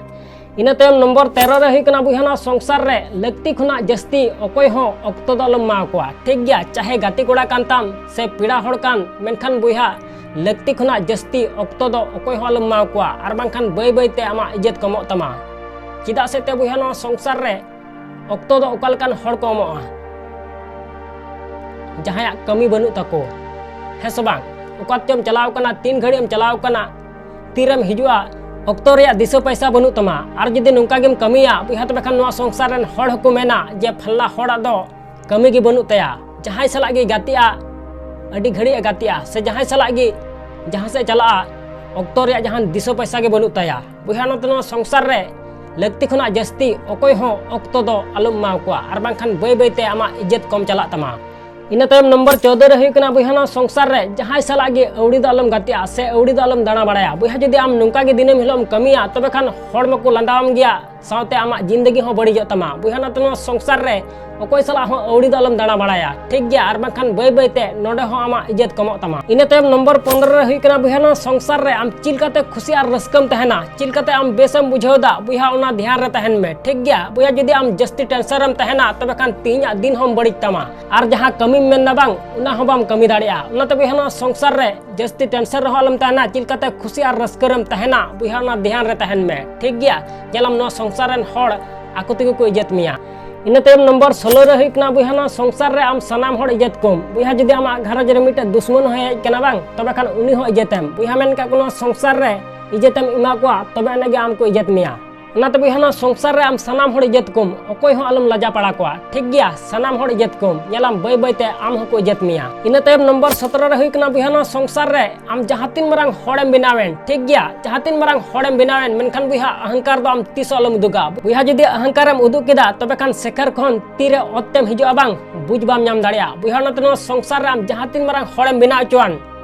ᱤᱱᱟᱹ ᱛᱟᱭᱚᱢ ᱱᱚᱢᱵᱚᱨ ᱛᱮᱨᱚ ᱨᱮ ᱦᱩᱭᱩᱜ ᱠᱟᱱᱟ, ᱵᱚᱭᱦᱟ, ᱱᱚᱣᱟ ᱥᱚᱝᱥᱟᱨ ᱨᱮ ᱞᱟᱹᱠᱛᱤ ᱠᱷᱚᱱᱟᱜ ᱡᱟᱹᱥᱛᱤ ᱚᱠᱚᱭ ᱦᱚᱸ ᱚᱠᱛᱚ ᱫᱚ ᱟᱞᱚᱢ ᱮᱢᱟ ᱠᱚᱣᱟ, ᱴᱷᱤᱠ ᱜᱮᱭᱟ? ᱪᱟᱦᱮ ᱜᱟᱛᱮ ᱠᱚᱲᱟ ᱠᱟᱱ ᱛᱟᱢ ᱥᱮ ᱯᱮᱲᱟ ᱦᱚᱲ ᱠᱟᱱ, ᱢᱮᱱᱠᱷᱟᱱ, ᱵᱚᱭᱦᱟ, ᱞᱟᱹᱠᱛᱤ ᱠᱷᱚᱱᱟᱜ ᱡᱟᱹᱥᱛᱤ ᱚᱠᱛᱚ ᱫᱚ ᱚᱠᱚᱭ ᱦᱚᱸ ᱟᱞᱚᱢ ᱮᱢᱟ ᱠᱚᱣᱟ, ᱟᱨ ᱵᱟᱝᱠᱷᱟᱱ ᱵᱟᱹᱭ ᱵᱟᱹᱭ ᱛᱮ ᱟᱢᱟᱜ ᱤᱡᱽᱡᱚᱛ ᱠᱚᱢᱚᱜ ᱛᱟᱢᱟ᱾ ᱪᱮᱫᱟᱜ ᱥᱮ ᱛᱮ, ᱵᱚᱭᱦᱟ, ᱱᱚᱣᱟ ᱥᱚᱝᱥᱟᱨ ᱨᱮ ᱚᱠᱛᱚ ᱫᱚ ᱚᱠᱟ ᱞᱮᱠᱟᱱ ᱦᱚᱲ ᱠᱚ ᱮᱢᱚᱜᱼᱟ? ᱡᱟᱦᱟᱸᱭᱟᱜ ᱠᱟᱹᱢᱤ ᱵᱟᱹᱱᱩᱜ ᱛᱟᱠᱚ, ᱦᱮᱸ ᱥᱮ ᱵᱟᱝ? ᱚᱠᱟ ᱛᱮᱪᱚᱢ ᱪᱟᱞᱟᱣ ᱠᱟᱱᱟ, ᱛᱤᱱ ᱜᱷᱟᱹᱲᱤᱡ ᱮᱢ ᱪᱟᱞᱟᱣ ᱠᱟᱱᱟ, ᱛᱤᱨᱮᱢ ᱦᱤᱡᱩᱜᱼᱟ, ᱚᱠᱛᱚ ᱨᱮᱭᱟᱜ ᱫᱤᱥᱟᱹ ᱯᱚᱭᱥᱟ ᱵᱟᱹᱱᱩᱜ ᱛᱟᱢᱟ᱾ ᱟᱨ ᱡᱩᱫᱤ ᱱᱚᱝᱠᱟ ᱜᱮᱢ ᱠᱟᱹᱢᱤᱭᱟ, ᱵᱚᱭᱦᱟ, ᱛᱚᱵᱮ ᱠᱷᱟᱱ ᱱᱚᱣᱟ ᱥᱚᱝᱥᱟᱨ ᱨᱮᱱ ᱦᱚᱲ ᱦᱚᱸᱠᱚ ᱢᱮᱱᱟ ᱡᱮ ᱯᱷᱟᱞᱱᱟ ᱦᱚᱲᱟᱜ ᱫᱚ ᱠᱟᱹᱢᱤ ᱜᱮ ᱵᱟᱹᱱᱩᱜ ᱛᱟᱭᱟ, ᱡᱟᱦᱟᱸᱭ ᱥᱟᱞᱟᱜ ᱜᱮ ᱜᱟᱛᱮᱜᱼᱟ, ᱟᱹᱰᱤ ᱜᱷᱟᱹᱲᱤᱡ ᱮ ᱜᱟᱛᱮᱜᱼᱟ, ᱥᱮ ᱡᱟᱦᱟᱸᱭ ᱥᱟᱞᱟᱜ ᱜᱮ ᱡᱟᱦᱟᱸ ᱥᱮᱫ ᱪᱟᱞᱟᱜᱼᱟ, ᱚᱠᱛᱚ ᱨᱮᱭᱟᱜ ᱡᱟᱦᱟᱸ ᱫᱤᱥᱟᱹ ᱯᱚᱭᱥᱟ ᱜᱮ ᱵᱟᱹᱱᱩᱜ ᱛᱟᱭᱟ᱾ ᱵᱚᱭᱦᱟ, ᱱᱚᱛᱮ ᱱᱚᱣᱟ ᱥᱚᱝᱥᱟᱨ ᱨᱮ ᱞᱟᱹᱠᱛᱤ ᱠᱷᱚᱱᱟᱜ ᱡᱟᱹᱥᱛᱤ ᱚᱠᱚᱭ ᱦᱚᱸ ᱚᱠᱛᱚ ᱫᱚ ᱟᱞᱚᱢ ᱮᱢᱟ ᱠᱚᱣᱟ, ᱟᱨ ᱵᱟᱝᱠᱷᱟᱱ ᱵᱟᱹᱭ ᱵᱟᱹᱭ ᱛᱮ ᱟᱢᱟᱜ ᱤᱡᱽᱡᱚᱛ ᱠᱚᱢ ᱪᱟᱞᱟᱜ ᱛᱟᱢᱟ᱾ ᱤᱱᱟᱹ ᱛᱟᱭᱚᱢ ᱱᱚᱢᱵᱚᱨ ᱪᱳᱫᱽᱫᱳ ᱨᱮ ᱦᱩᱭᱩᱜ ᱠᱟᱱᱟ, ᱵᱚᱭᱦᱟ, ᱱᱚᱣᱟ ᱥᱚᱝᱥᱟᱨ ᱨᱮ ᱡᱟᱦᱟᱸᱭ ᱥᱟᱞᱟᱜ ᱜᱮ ᱟᱹᱣᱲᱤ ᱫᱚ ᱟᱞᱚᱢ ᱜᱟᱛᱮᱜᱼᱟ ᱥᱮ ᱟᱹᱣᱲᱤ ᱫᱚ ᱟᱞᱚᱢ ᱫᱟᱬᱟ ᱵᱟᱲᱟᱭᱟ᱾ ᱵᱚᱭᱦᱟ, ᱡᱩᱫᱤ ᱟᱢ ᱱᱚᱝᱠᱟ ᱜᱮ ᱫᱤᱱᱟᱹᱢ ᱦᱤᱞᱳᱜ ᱮᱢ ᱠᱟᱹᱢᱤᱭᱟ, ᱛᱚᱵᱮ ᱠᱷᱟᱱ ᱦᱚᱲ ᱢᱟᱠᱚ ᱞᱟᱸᱫᱟᱣᱟᱢ ᱜᱮᱭᱟ, ᱥᱟᱶᱛᱮ ᱟᱢᱟᱜ ᱡᱤᱱᱫᱮᱜᱤ ᱦᱚᱸ ᱵᱟᱹᱲᱤᱡᱚᱜ ᱛᱟᱢᱟ᱾ ᱵᱚᱭᱦᱟ, ᱱᱚᱛᱮ ᱱᱚᱣᱟ ᱥᱚᱝᱥᱟᱨ ᱨᱮ ᱚᱠᱚᱭ ᱥᱟᱞᱟᱜ ᱦᱚᱸ ᱟᱹᱣᱲᱤ ᱫᱚ ᱟᱞᱚᱢ ᱫᱟᱬᱟ ᱵᱟᱲᱟᱭᱟ, ᱴᱷᱤᱠ ᱜᱮᱭᱟ? ᱟᱨ ᱵᱟᱝᱠᱷᱟᱱ ᱵᱟᱹᱭ ᱵᱟᱹᱭ ᱛᱮ ᱱᱚᱰᱮ ᱦᱚᱸ ᱟᱢᱟᱜ ᱤᱡᱽᱡᱚᱛ ᱠᱚᱢᱚᱜ ᱛᱟᱢᱟ᱾ ᱤᱱᱟᱹ ᱛᱟᱭᱚᱢ ᱱᱚᱢᱵᱚᱨ ᱯᱚᱱᱫᱽᱨᱚ ᱨᱮ ᱦᱩᱭᱩᱜ ᱠᱟᱱᱟ, ᱵᱚᱭᱦᱟ, ᱱᱚᱣᱟ ᱥᱚᱝᱥᱟᱨ ᱨᱮ ᱟᱢ ᱪᱮᱫ ᱞᱮᱠᱟᱛᱮ ᱠᱷᱩᱥᱤ ᱟᱨ ᱨᱟᱹᱥᱠᱟᱹᱢ ᱛᱟᱦᱮᱱᱟ, ᱪᱮᱫ ᱞᱮᱠᱟᱛᱮ ᱟᱢ ᱵᱮᱥᱮᱢ ᱵᱩᱡᱷᱟᱹᱣ ᱮᱫᱟ, ᱵᱚᱭᱦᱟ, ᱚᱱᱟ ᱫᱷᱮᱭᱟᱱ ᱨᱮ ᱛᱟᱦᱮᱱ ᱢᱮ, ᱴᱷᱤᱠ ᱜᱮᱭᱟ? ᱵᱚᱭᱦᱟ, ᱡᱩᱫᱤ ᱟᱢ ᱡᱟᱹᱥᱛᱤ ᱴᱮᱱᱥᱚᱱ ᱨᱮᱢ ᱛᱟᱦᱮᱱᱟ, ᱛᱚᱵᱮ ᱠᱷᱟᱱ ᱛᱮᱦᱮᱧᱟᱜ ᱫᱤᱱ ᱦᱚᱸᱢ ᱵᱟᱹᱲᱤᱡ ᱛᱟᱢᱟ᱾ ᱟᱨ ᱡᱟᱦᱟᱸ ᱠᱟᱹᱢᱤᱢ ᱢᱮᱱᱫᱟ ᱵᱟᱝ, ᱚᱱᱟ ᱦᱚᱸ ᱵᱟᱢ ᱠᱟᱹᱢᱤ ᱫᱟᱲᱮᱭᱟᱜᱼᱟ᱾ ᱚᱱᱟᱛᱮ, ᱵᱚᱭᱦᱟ, ᱱᱚᱣᱟ ᱥᱚᱝᱥᱟᱨ ᱨᱮ ᱡᱟᱹᱥᱛᱤ ᱴᱮᱱᱥᱚᱱ ᱨᱮᱦᱚᱸ ᱟᱞᱚᱢ ᱛᱟᱦᱮᱱᱟ, ᱪᱮᱫ ᱞᱮᱠᱟᱛᱮ ᱠᱷᱩᱥᱤ ᱟᱨ ᱨᱟᱹᱥᱠᱟᱹ ᱨᱮᱢ ᱛᱟᱦᱮᱱᱟ, ᱵᱚᱭᱦᱟ, ᱚᱱᱟ ᱫᱷᱮᱭᱟᱱ ᱨᱮ ᱛᱟᱦᱮᱱ ᱢᱮ, ᱴᱷᱤᱠ ᱜᱮᱭᱟ? ᱧᱮᱞᱟᱢ, ᱱᱚᱣᱟ ᱥᱚᱝᱥᱟᱨ ᱨᱮᱱ ᱦᱚᱲ ᱟᱠᱚ ᱛᱮᱜᱮ ᱠᱚ ᱤᱡᱽᱡᱚᱛ ᱢᱮᱭᱟ᱾ ᱤᱱᱟᱹ ᱛᱟᱭᱚᱢ ᱱᱚᱢᱵᱚᱨ ᱥᱳᱞᱳ ᱨᱮ ᱦᱩᱭᱩᱜ ᱠᱟᱱᱟ, ᱵᱚᱭᱦᱟ, ᱱᱚᱣᱟ ᱥᱚᱝᱥᱟᱨ ᱨᱮ ᱟᱢ ᱥᱟᱱᱟᱢ ᱦᱚᱲ ᱤᱡᱽᱡᱚᱛ ᱠᱚᱢ᱾ ᱵᱚᱭᱦᱟ, ᱡᱩᱫᱤ ᱟᱢᱟᱜ ᱜᱷᱟᱨᱚᱸᱡᱽ ᱨᱮ ᱢᱤᱫᱴᱮᱡ ᱫᱩᱥᱢᱚᱱ ᱦᱚᱸ ᱦᱮᱡ ᱠᱟᱱᱟ ᱵᱟᱝ, ᱛᱚᱵᱮ ᱠᱷᱟᱱ ᱩᱱᱤ ᱦᱚᱸ ᱤᱡᱽᱡᱚᱛᱮᱢ᱾ ᱵᱚᱭᱦᱟ, ᱢᱮᱱ ᱠᱟᱜ ᱠᱚ, ᱱᱚᱣᱟ ᱥᱚᱝᱥᱟᱨ ᱨᱮ ᱤᱡᱽᱡᱚᱛᱮᱢ ᱮᱢᱟ ᱠᱚᱣᱟ, ᱛᱚᱵᱮ ᱟᱹᱱᱤᱡ ᱜᱮ ᱟᱢ ᱠᱚ ᱤᱡᱽᱡᱚᱛ ᱢᱮᱭᱟ᱾ ᱚᱱᱟᱛᱮ, ᱵᱚᱭᱦᱟ, ᱱᱚᱣᱟ ᱥᱚᱝᱥᱟᱨ ᱨᱮ ᱟᱢ ᱥᱟᱱᱟᱢ ᱦᱚᱲ ᱤᱡᱽᱡᱚᱛ ᱠᱚᱢ, ᱚᱠᱚᱭ ᱦᱚᱸ ᱟᱞᱚᱢ ᱞᱟᱡᱟ ᱯᱟᱲᱟ ᱠᱚᱣᱟ, ᱴᱷᱤᱠ ᱜᱮᱭᱟ? ᱥᱟᱱᱟᱢ ᱦᱚᱲ ᱤᱡᱽᱡᱚᱛ ᱠᱚᱢ᱾ ᱧᱮᱞᱟᱢ, ᱵᱟᱹᱭ ᱵᱟᱹᱭ ᱛᱮ ᱟᱢ ᱦᱚᱸᱠᱚ ᱤᱡᱽᱡᱚᱛ ᱢᱮᱭᱟ᱾ ᱤᱱᱟᱹ ᱛᱟᱭᱚᱢ ᱱᱚᱢᱵᱚᱨ ᱥᱚᱛᱨᱚ ᱨᱮ ᱦᱩᱭᱩᱜ ᱠᱟᱱᱟ, ᱵᱚᱭᱦᱟ, ᱱᱚᱣᱟ ᱥᱚᱝᱥᱟᱨ ᱨᱮ ᱟᱢ ᱡᱟᱦᱟᱸ ᱛᱤᱱ ᱢᱟᱨᱟᱝ ᱦᱚᱲᱮᱢ ᱵᱮᱱᱟᱣᱮᱱ, ᱴᱷᱤᱠ ᱜᱮᱭᱟ, ᱡᱟᱦᱟᱸ ᱛᱤᱱ ᱢᱟᱨᱟᱝ ᱦᱚᱲᱮᱢ ᱵᱮᱱᱟᱣᱮᱱ, ᱢᱮᱱᱠᱷᱟᱱ, ᱵᱚᱭᱦᱟ, ᱟᱦᱟᱝᱠᱟᱨ ᱫᱚ ᱟᱢ ᱛᱤᱥ ᱦᱚᱸ ᱟᱞᱚᱢ ᱩᱫᱩᱜᱟ᱾ ᱵᱚᱭᱦᱟ, ᱡᱩᱫᱤ ᱟᱦᱟᱝᱠᱟᱨᱮᱢ ᱩᱫᱩᱜ ᱠᱮᱫᱟ, ᱛᱚᱵᱮ ᱠᱷᱟᱱ ᱥᱮᱠᱷᱟᱨ ᱠᱷᱚᱱ ᱛᱤᱨᱮ ᱚᱛ ᱛᱮᱢ ᱦᱤᱡᱩᱜᱼᱟ ᱵᱟᱝ, ᱵᱩᱡᱽ ᱵᱟᱢ ᱧᱟᱢ ᱫᱟᱲᱮᱭᱟᱜᱼᱟ᱾ ᱵᱚᱭᱦᱟ, ᱚᱱᱟᱛᱮ ᱱᱚᱣᱟ ᱥᱚᱝᱥᱟᱨ ᱨᱮ ᱟᱢ ᱡᱟᱦᱟᱸ ᱛᱤᱱ ᱢᱟᱨᱟᱝ ᱦᱚᱲᱮᱢ ᱵᱮᱱᱟᱣ ᱦᱚᱪᱚᱣᱟᱱ,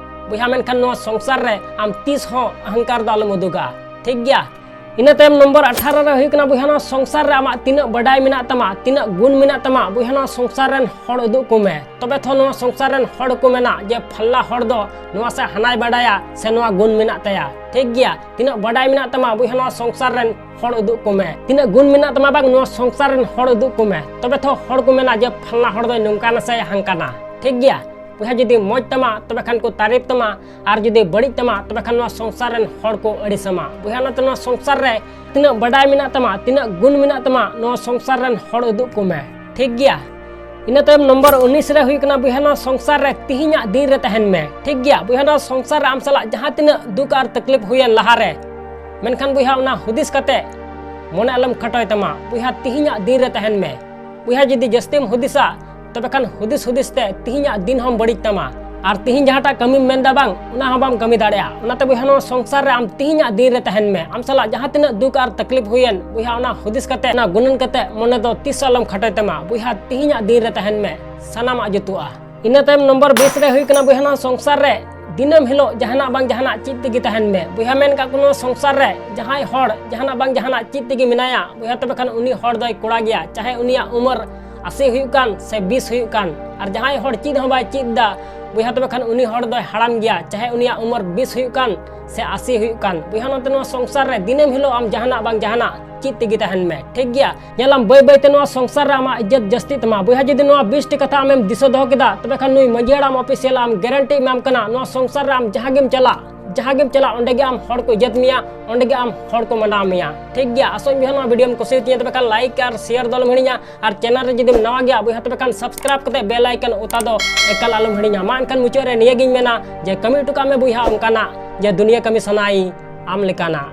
ᱵᱚᱭᱦᱟ, ᱢᱮᱱᱠᱷᱟᱱ ᱱᱚᱣᱟ ᱥᱚᱝᱥᱟᱨ ᱨᱮ ᱟᱢ ᱛᱤᱥ ᱦᱚᱸ ᱟᱦᱟᱝᱠᱟᱨ ᱫᱚ ᱟᱞᱚᱢ ᱩᱫᱩᱜᱟ, ᱴᱷᱤᱠ ᱜᱮᱭᱟ? ᱤᱱᱟᱹ ᱛᱟᱭᱚᱢ ᱱᱚᱢᱵᱚᱨ ᱟᱴᱷᱟᱨᱚ ᱨᱮ ᱦᱩᱭᱩᱜ ᱠᱟᱱᱟ, ᱵᱚᱭᱦᱟ, ᱱᱚᱣᱟ ᱥᱚᱝᱥᱟᱨ ᱨᱮ ᱟᱢᱟᱜ ᱛᱤᱱᱟᱹᱜ ᱵᱟᱰᱟᱭ ᱢᱮᱱᱟᱜ ᱛᱟᱢᱟ, ᱛᱤᱱᱟᱹᱜ ᱜᱩᱱ ᱢᱮᱱᱟᱜ ᱛᱟᱢᱟ, ᱵᱚᱭᱦᱟ, ᱱᱚᱣᱟ ᱥᱚᱝᱥᱟᱨ ᱨᱮᱱ ᱦᱚᱲ ᱩᱫᱩᱜ ᱠᱚᱢᱮ᱾ ᱛᱚᱵᱮ ᱛᱷᱚ ᱱᱚᱣᱟ ᱥᱚᱝᱥᱟᱨ ᱨᱮᱱ ᱦᱚᱲ ᱠᱚ ᱢᱮᱱᱟ ᱡᱮ ᱯᱷᱟᱞᱞᱟ ᱦᱚᱲ ᱫᱚ ᱱᱚᱣᱟ ᱥᱮ ᱦᱟᱱᱟᱭ ᱵᱟᱰᱟᱭᱟ ᱥᱮ ᱱᱚᱣᱟ ᱜᱩᱱ ᱢᱮᱱᱟᱜ ᱛᱟᱭᱟ, ᱴᱷᱤᱠ ᱜᱮᱭᱟ? ᱛᱤᱱᱟᱹᱜ ᱵᱟᱰᱟᱭ ᱢᱮᱱᱟᱜ ᱛᱟᱢᱟ, ᱵᱚᱭᱦᱟ, ᱱᱚᱣᱟ ᱥᱚᱝᱥᱟᱨ ᱨᱮᱱ ᱦᱚᱲ ᱩᱫᱩᱜ ᱠᱚᱢᱮ᱾ ᱛᱤᱱᱟᱹᱜ ᱜᱩᱱ ᱢᱮᱱᱟᱜ ᱛᱟᱢᱟ ᱵᱟᱝ, ᱱᱚᱣᱟ ᱥᱚᱝᱥᱟᱨ ᱨᱮᱱ ᱦᱚᱲ ᱩᱫᱩᱜ ᱠᱚᱢᱮ᱾ ᱛᱚᱵᱮ ᱛᱷᱚ ᱦᱚᱲ ᱠᱚ ᱢᱮᱱᱟ ᱡᱮ ᱯᱷᱟᱞᱱᱟ ᱦᱚᱲ ᱫᱚᱭ ᱱᱚᱝᱠᱟᱱᱟ ᱥᱮ ᱦᱟᱝᱠᱟᱱᱟ, ᱴᱷᱤᱠ ᱜᱮᱭᱟ? ᱵᱚᱭᱦᱟ, ᱡᱩᱫᱤ ᱢᱚᱡᱽ ᱛᱟᱢᱟ, ᱛᱚᱵᱮ ᱠᱷᱟᱱ ᱠᱚ ᱛᱟᱹᱨᱤᱯ ᱛᱟᱢᱟ, ᱟᱨ ᱡᱩᱫᱤ ᱵᱟᱹᱲᱤᱡ ᱛᱟᱢᱟ, ᱛᱚᱵᱮ ᱠᱷᱟᱱ ᱱᱚᱣᱟ ᱥᱚᱝᱥᱟᱨ ᱨᱮᱱ ᱦᱚᱲ ᱠᱚ ᱟᱹᱲᱤᱥ ᱟᱢᱟ᱾ ᱵᱚᱭᱦᱟ, ᱚᱱᱟᱛᱮ ᱱᱚᱣᱟ ᱥᱚᱝᱥᱟᱨ ᱨᱮ ᱛᱤᱱᱟᱹᱜ ᱵᱟᱰᱟᱭ ᱢᱮᱱᱟᱜ ᱛᱟᱢᱟ, ᱛᱤᱱᱟᱹᱜ ᱜᱩᱱ ᱢᱮᱱᱟᱜ ᱛᱟᱢᱟ, ᱱᱚᱣᱟ ᱥᱚᱝᱥᱟᱨ ᱨᱮᱱ ᱦᱚᱲ ᱩᱫᱩᱜ ᱠᱚᱢᱮ, ᱴᱷᱤᱠ ᱜᱮᱭᱟ? ᱤᱱᱟᱹ ᱛᱟᱭᱚᱢ ᱱᱚᱢᱵᱚᱨ ᱩᱱᱤᱥ ᱨᱮ ᱦᱩᱭᱩᱜ ᱠᱟᱱᱟ, ᱵᱚᱭᱦᱟ, ᱱᱚᱣᱟ ᱥᱚᱝᱥᱟᱨ ᱨᱮ ᱛᱤᱦᱤᱧᱟᱜ ᱫᱤᱱ ᱨᱮ ᱛᱟᱦᱮᱱ ᱢᱮ, ᱴᱷᱤᱠ ᱜᱮᱭᱟ? ᱵᱚᱭᱦᱟ, ᱱᱚᱣᱟ ᱥᱚᱝᱥᱟᱨ ᱨᱮ ᱟᱢ ᱥᱟᱞᱟᱜ ᱡᱟᱦᱟᱸ ᱛᱤᱱᱟᱹᱜ ᱫᱩᱠ ᱟᱨ ᱛᱟᱠᱞᱤᱯ ᱦᱩᱭᱮᱱ ᱞᱟᱦᱟᱨᱮ, ᱢᱮᱱᱠᱷᱟᱱ, ᱵᱚᱭᱦᱟ, ᱚᱱᱟ ᱦᱩᱫᱤᱥ ᱠᱟᱛᱮ ᱢᱚᱱᱮ ᱟᱞᱚᱢ ᱠᱷᱟᱴᱚᱭ ᱛᱟᱢᱟ᱾ ᱵᱚᱭᱦᱟ, ᱛᱤᱦᱤᱧᱟᱜ ᱫᱤᱱ ᱨᱮ ᱛᱟᱦᱮᱱ ᱢᱮ᱾ ᱵᱚᱭᱦᱟ, ᱡᱩᱫᱤ ᱡᱟᱹᱥᱛᱤᱢ ᱦᱩᱫᱤᱥᱟ, ᱛᱚᱵᱮ ᱠᱷᱟᱱ ᱦᱩᱫᱤᱥ ᱦᱩᱫᱤᱥ ᱛᱮ ᱛᱤᱦᱤᱧᱟᱜ ᱫᱤᱱ ᱦᱚᱸᱢ ᱵᱟᱹᱲᱤᱡ ᱛᱟᱢᱟ᱾ ᱟᱨ ᱛᱤᱦᱤᱧ ᱡᱟᱦᱟᱸᱴᱟᱜ ᱠᱟᱹᱢᱤᱢ ᱢᱮᱱᱫᱟ ᱵᱟᱝ, ᱚᱱᱟ ᱦᱚᱸ ᱵᱟᱢ ᱠᱟᱹᱢᱤ ᱫᱟᱲᱮᱭᱟᱜᱼᱟ᱾ ᱚᱱᱟᱛᱮ ᱵᱚᱭᱦᱟ, ᱱᱚᱣᱟ ᱥᱚᱝᱥᱟᱨ ᱨᱮ ᱟᱢ ᱛᱤᱦᱤᱧᱟᱜ ᱫᱤᱱ ᱨᱮ ᱛᱟᱦᱮᱱ ᱢᱮ᱾ ᱟᱢ ᱥᱟᱞᱟᱜ ᱡᱟᱦᱟᱸ ᱛᱤᱱᱟᱹᱜ ᱫᱩᱠ ᱟᱨ ᱛᱟᱠᱞᱤᱯ ᱦᱩᱭᱮᱱ ᱵᱚᱭᱦᱟ, ᱚᱱᱟ ᱦᱩᱫᱤᱥ ᱠᱟᱛᱮ, ᱚᱱᱟ ᱜᱩᱱᱟᱹᱱ ᱠᱟᱛᱮ ᱢᱚᱱᱮ ᱫᱚ ᱛᱤᱥ ᱦᱚᱸ ᱟᱞᱚᱢ ᱠᱷᱟᱴᱚᱭ ᱛᱟᱢᱟ᱾ ᱵᱚᱭᱦᱟ, ᱛᱤᱦᱤᱧᱟᱜ ᱫᱤᱱ ᱨᱮ ᱛᱟᱦᱮᱱ ᱢᱮ, ᱥᱟᱱᱟᱢᱟᱜ ᱡᱩᱛᱩᱜᱼᱟ᱾ ᱤᱱᱟᱹ ᱛᱟᱭᱚᱢ ᱱᱚᱢᱵᱚᱨ ᱵᱤᱥ ᱨᱮ ᱦᱩᱭᱩᱜ ᱠᱟᱱᱟ ᱵᱚᱭᱦᱟ, ᱱᱚᱣᱟ ᱥᱚᱝᱥᱟᱨ ᱨᱮ ᱫᱤᱱᱟᱹᱢ ᱦᱤᱞᱳᱜ ᱡᱟᱦᱟᱱᱟᱜ ᱵᱟᱝ ᱡᱟᱦᱟᱱᱟᱜ ᱪᱮᱫ ᱛᱮᱜᱮ ᱛᱟᱦᱮᱱ ᱢᱮ᱾ ᱵᱚᱭᱦᱟ, ᱢᱮᱱ ᱠᱟᱜ ᱠᱚ, ᱱᱚᱣᱟ ᱥᱚᱝᱥᱟᱨ ᱨᱮ ᱡᱟᱦᱟᱸᱭ ᱦᱚᱲ ᱡᱟᱦᱟᱱᱟᱜ ᱵᱟᱝ ᱡᱟᱦᱟᱱᱟᱜ ᱪᱮᱫ ᱛᱮᱜᱮ ᱢᱮᱱᱟᱭᱟ ᱵᱚᱭᱦᱟ, ᱛᱚᱵᱮ ᱠᱷᱟᱱ ᱩᱱᱤ ᱦᱚᱲ ᱫᱚᱭ ᱠᱚᱲᱟ ᱜᱮᱭᱟ, ᱪᱟᱦᱮ ᱩᱱᱤᱭᱟᱜ ᱩᱢᱮᱨ ᱟᱥᱤ ᱦᱩᱭᱩᱜ ᱠᱟᱱ ᱥᱮ ᱵᱤᱥ ᱦᱩᱭᱩᱜ ᱠᱟᱱ᱾ ᱟᱨ ᱡᱟᱦᱟᱸᱭ ᱦᱚᱲ ᱪᱮᱫ ᱦᱚᱸ ᱵᱟᱭ ᱪᱮᱫ ᱮᱫᱟ ᱵᱚᱭᱦᱟ, ᱛᱚᱵᱮ ᱠᱷᱟᱱ ᱩᱱᱤ ᱦᱚᱲ ᱫᱚᱭ ᱦᱟᱲᱟᱢ ᱜᱮᱭᱟ, ᱪᱟᱦᱮ ᱩᱱᱤᱭᱟᱜ ᱩᱢᱮᱨ ᱵᱤᱥ ᱦᱩᱭᱩᱜ ᱠᱟᱱ ᱥᱮ ᱟᱥᱤ ᱦᱩᱭᱩᱜ ᱠᱟᱱ᱾ ᱵᱚᱭᱦᱟ, ᱱᱚᱛᱮ ᱱᱚᱣᱟ ᱥᱚᱝᱥᱟᱨ ᱨᱮ ᱫᱤᱱᱟᱹᱢ ᱦᱤᱞᱳᱜ ᱟᱢ ᱡᱟᱦᱟᱱᱟᱜ ᱵᱟᱝ ᱡᱟᱦᱟᱱᱟᱜ ᱪᱮᱫ ᱛᱮᱜᱮ ᱛᱟᱦᱮᱱ ᱢᱮ, ᱴᱷᱤᱠ ᱜᱮᱭᱟ? ᱧᱮᱞᱟᱢ, ᱵᱟᱹᱭ ᱵᱟᱹᱭ ᱛᱮ ᱱᱚᱣᱟ ᱥᱚᱝᱥᱟᱨ ᱨᱮ ᱟᱢᱟᱜ ᱤᱡᱽᱡᱚᱛ ᱡᱟᱹᱥᱛᱤᱜ ᱛᱟᱢᱟ᱾ ᱵᱚᱭᱦᱟ, ᱡᱩᱫᱤ ᱱᱚᱣᱟ ᱵᱤᱥ ᱴᱤ ᱠᱟᱛᱷᱟ ᱟᱢᱮᱢ ᱫᱤᱥᱟᱹ ᱫᱚᱦᱚ ᱠᱮᱫᱟ, ᱛᱚᱵᱮ ᱠᱷᱟᱱ ᱱᱩᱭ ᱢᱟᱹᱡᱷᱤ ᱦᱟᱲᱟᱢ ᱚᱯᱷᱤᱥᱤᱭᱟᱞ ᱟᱢ ᱜᱮᱨᱮᱱᱴᱤ ᱮᱢᱟᱢ ᱠᱟᱱᱟ, ᱱᱚᱣᱟ ᱥᱚᱝᱥᱟᱨ ᱨᱮ ᱟᱢ ᱡᱟᱦᱟᱸ ᱜᱮᱢ ᱪᱟᱞᱟᱜ, ᱡᱟᱦᱟᱸ ᱜᱮᱢ ᱪᱟᱞᱟᱜ, ᱚᱸᱰᱮ ᱜᱮ ᱟᱢ ᱦᱚᱲ ᱠᱚ ᱤᱡᱽᱡᱚᱛ ᱢᱮᱭᱟ, ᱚᱸᱰᱮ ᱜᱮ ᱟᱢ ᱦᱚᱲ ᱠᱚ ᱢᱟᱱᱟᱣ ᱢᱮᱭᱟ, ᱴᱷᱤᱠ ᱜᱮᱭᱟ? ᱟᱥᱚᱜ ᱟᱹᱧ ᱵᱚᱭᱦᱟ, ᱱᱚᱣᱟ ᱵᱷᱤᱰᱤᱭᱳᱢ ᱠᱩᱥᱤᱭᱟᱛᱤᱧᱟ, ᱛᱚᱵᱮ ᱠᱷᱟᱱ ᱞᱟᱭᱤᱠ ᱟᱨ ᱥᱮᱭᱟᱨ ᱫᱚ ᱟᱞᱚᱢ ᱦᱤᱲᱤᱧᱟ᱾ ᱟᱨ ᱪᱮᱱᱮᱞ ᱨᱮ ᱡᱩᱫᱤᱢ ᱱᱟᱣᱟ ᱜᱮᱭᱟ ᱵᱚᱭᱦᱟ, ᱛᱚᱵᱮ ᱠᱷᱟᱱ ᱥᱟᱵᱥᱠᱨᱟᱭᱤᱵ ᱠᱟᱛᱮ ᱵᱮᱞ ᱟᱭᱠᱚᱱ ᱚᱛᱟ ᱫᱚ ᱮᱠᱟᱞ ᱟᱞᱚᱢ ᱦᱤᱲᱤᱧᱟ᱾ ᱢᱟ ᱮᱱᱠᱷᱟᱱ ᱢᱩᱪᱟᱹᱫ ᱨᱮ ᱱᱤᱭᱟᱹ ᱜᱤᱧ ᱢᱮᱱᱟ ᱡᱮ ᱠᱟᱹᱢᱤ ᱦᱚᱴᱚ ᱠᱟᱜ ᱢᱮ ᱵᱚᱭᱦᱟ ᱚᱱᱠᱟᱱᱟᱜ, ᱡᱮ ᱫᱩᱱᱤᱭᱟᱹ ᱠᱟᱹᱢᱤ ᱥᱟᱱᱟᱭ ᱟᱢ ᱞᱮᱠᱟᱱᱟᱜ᱾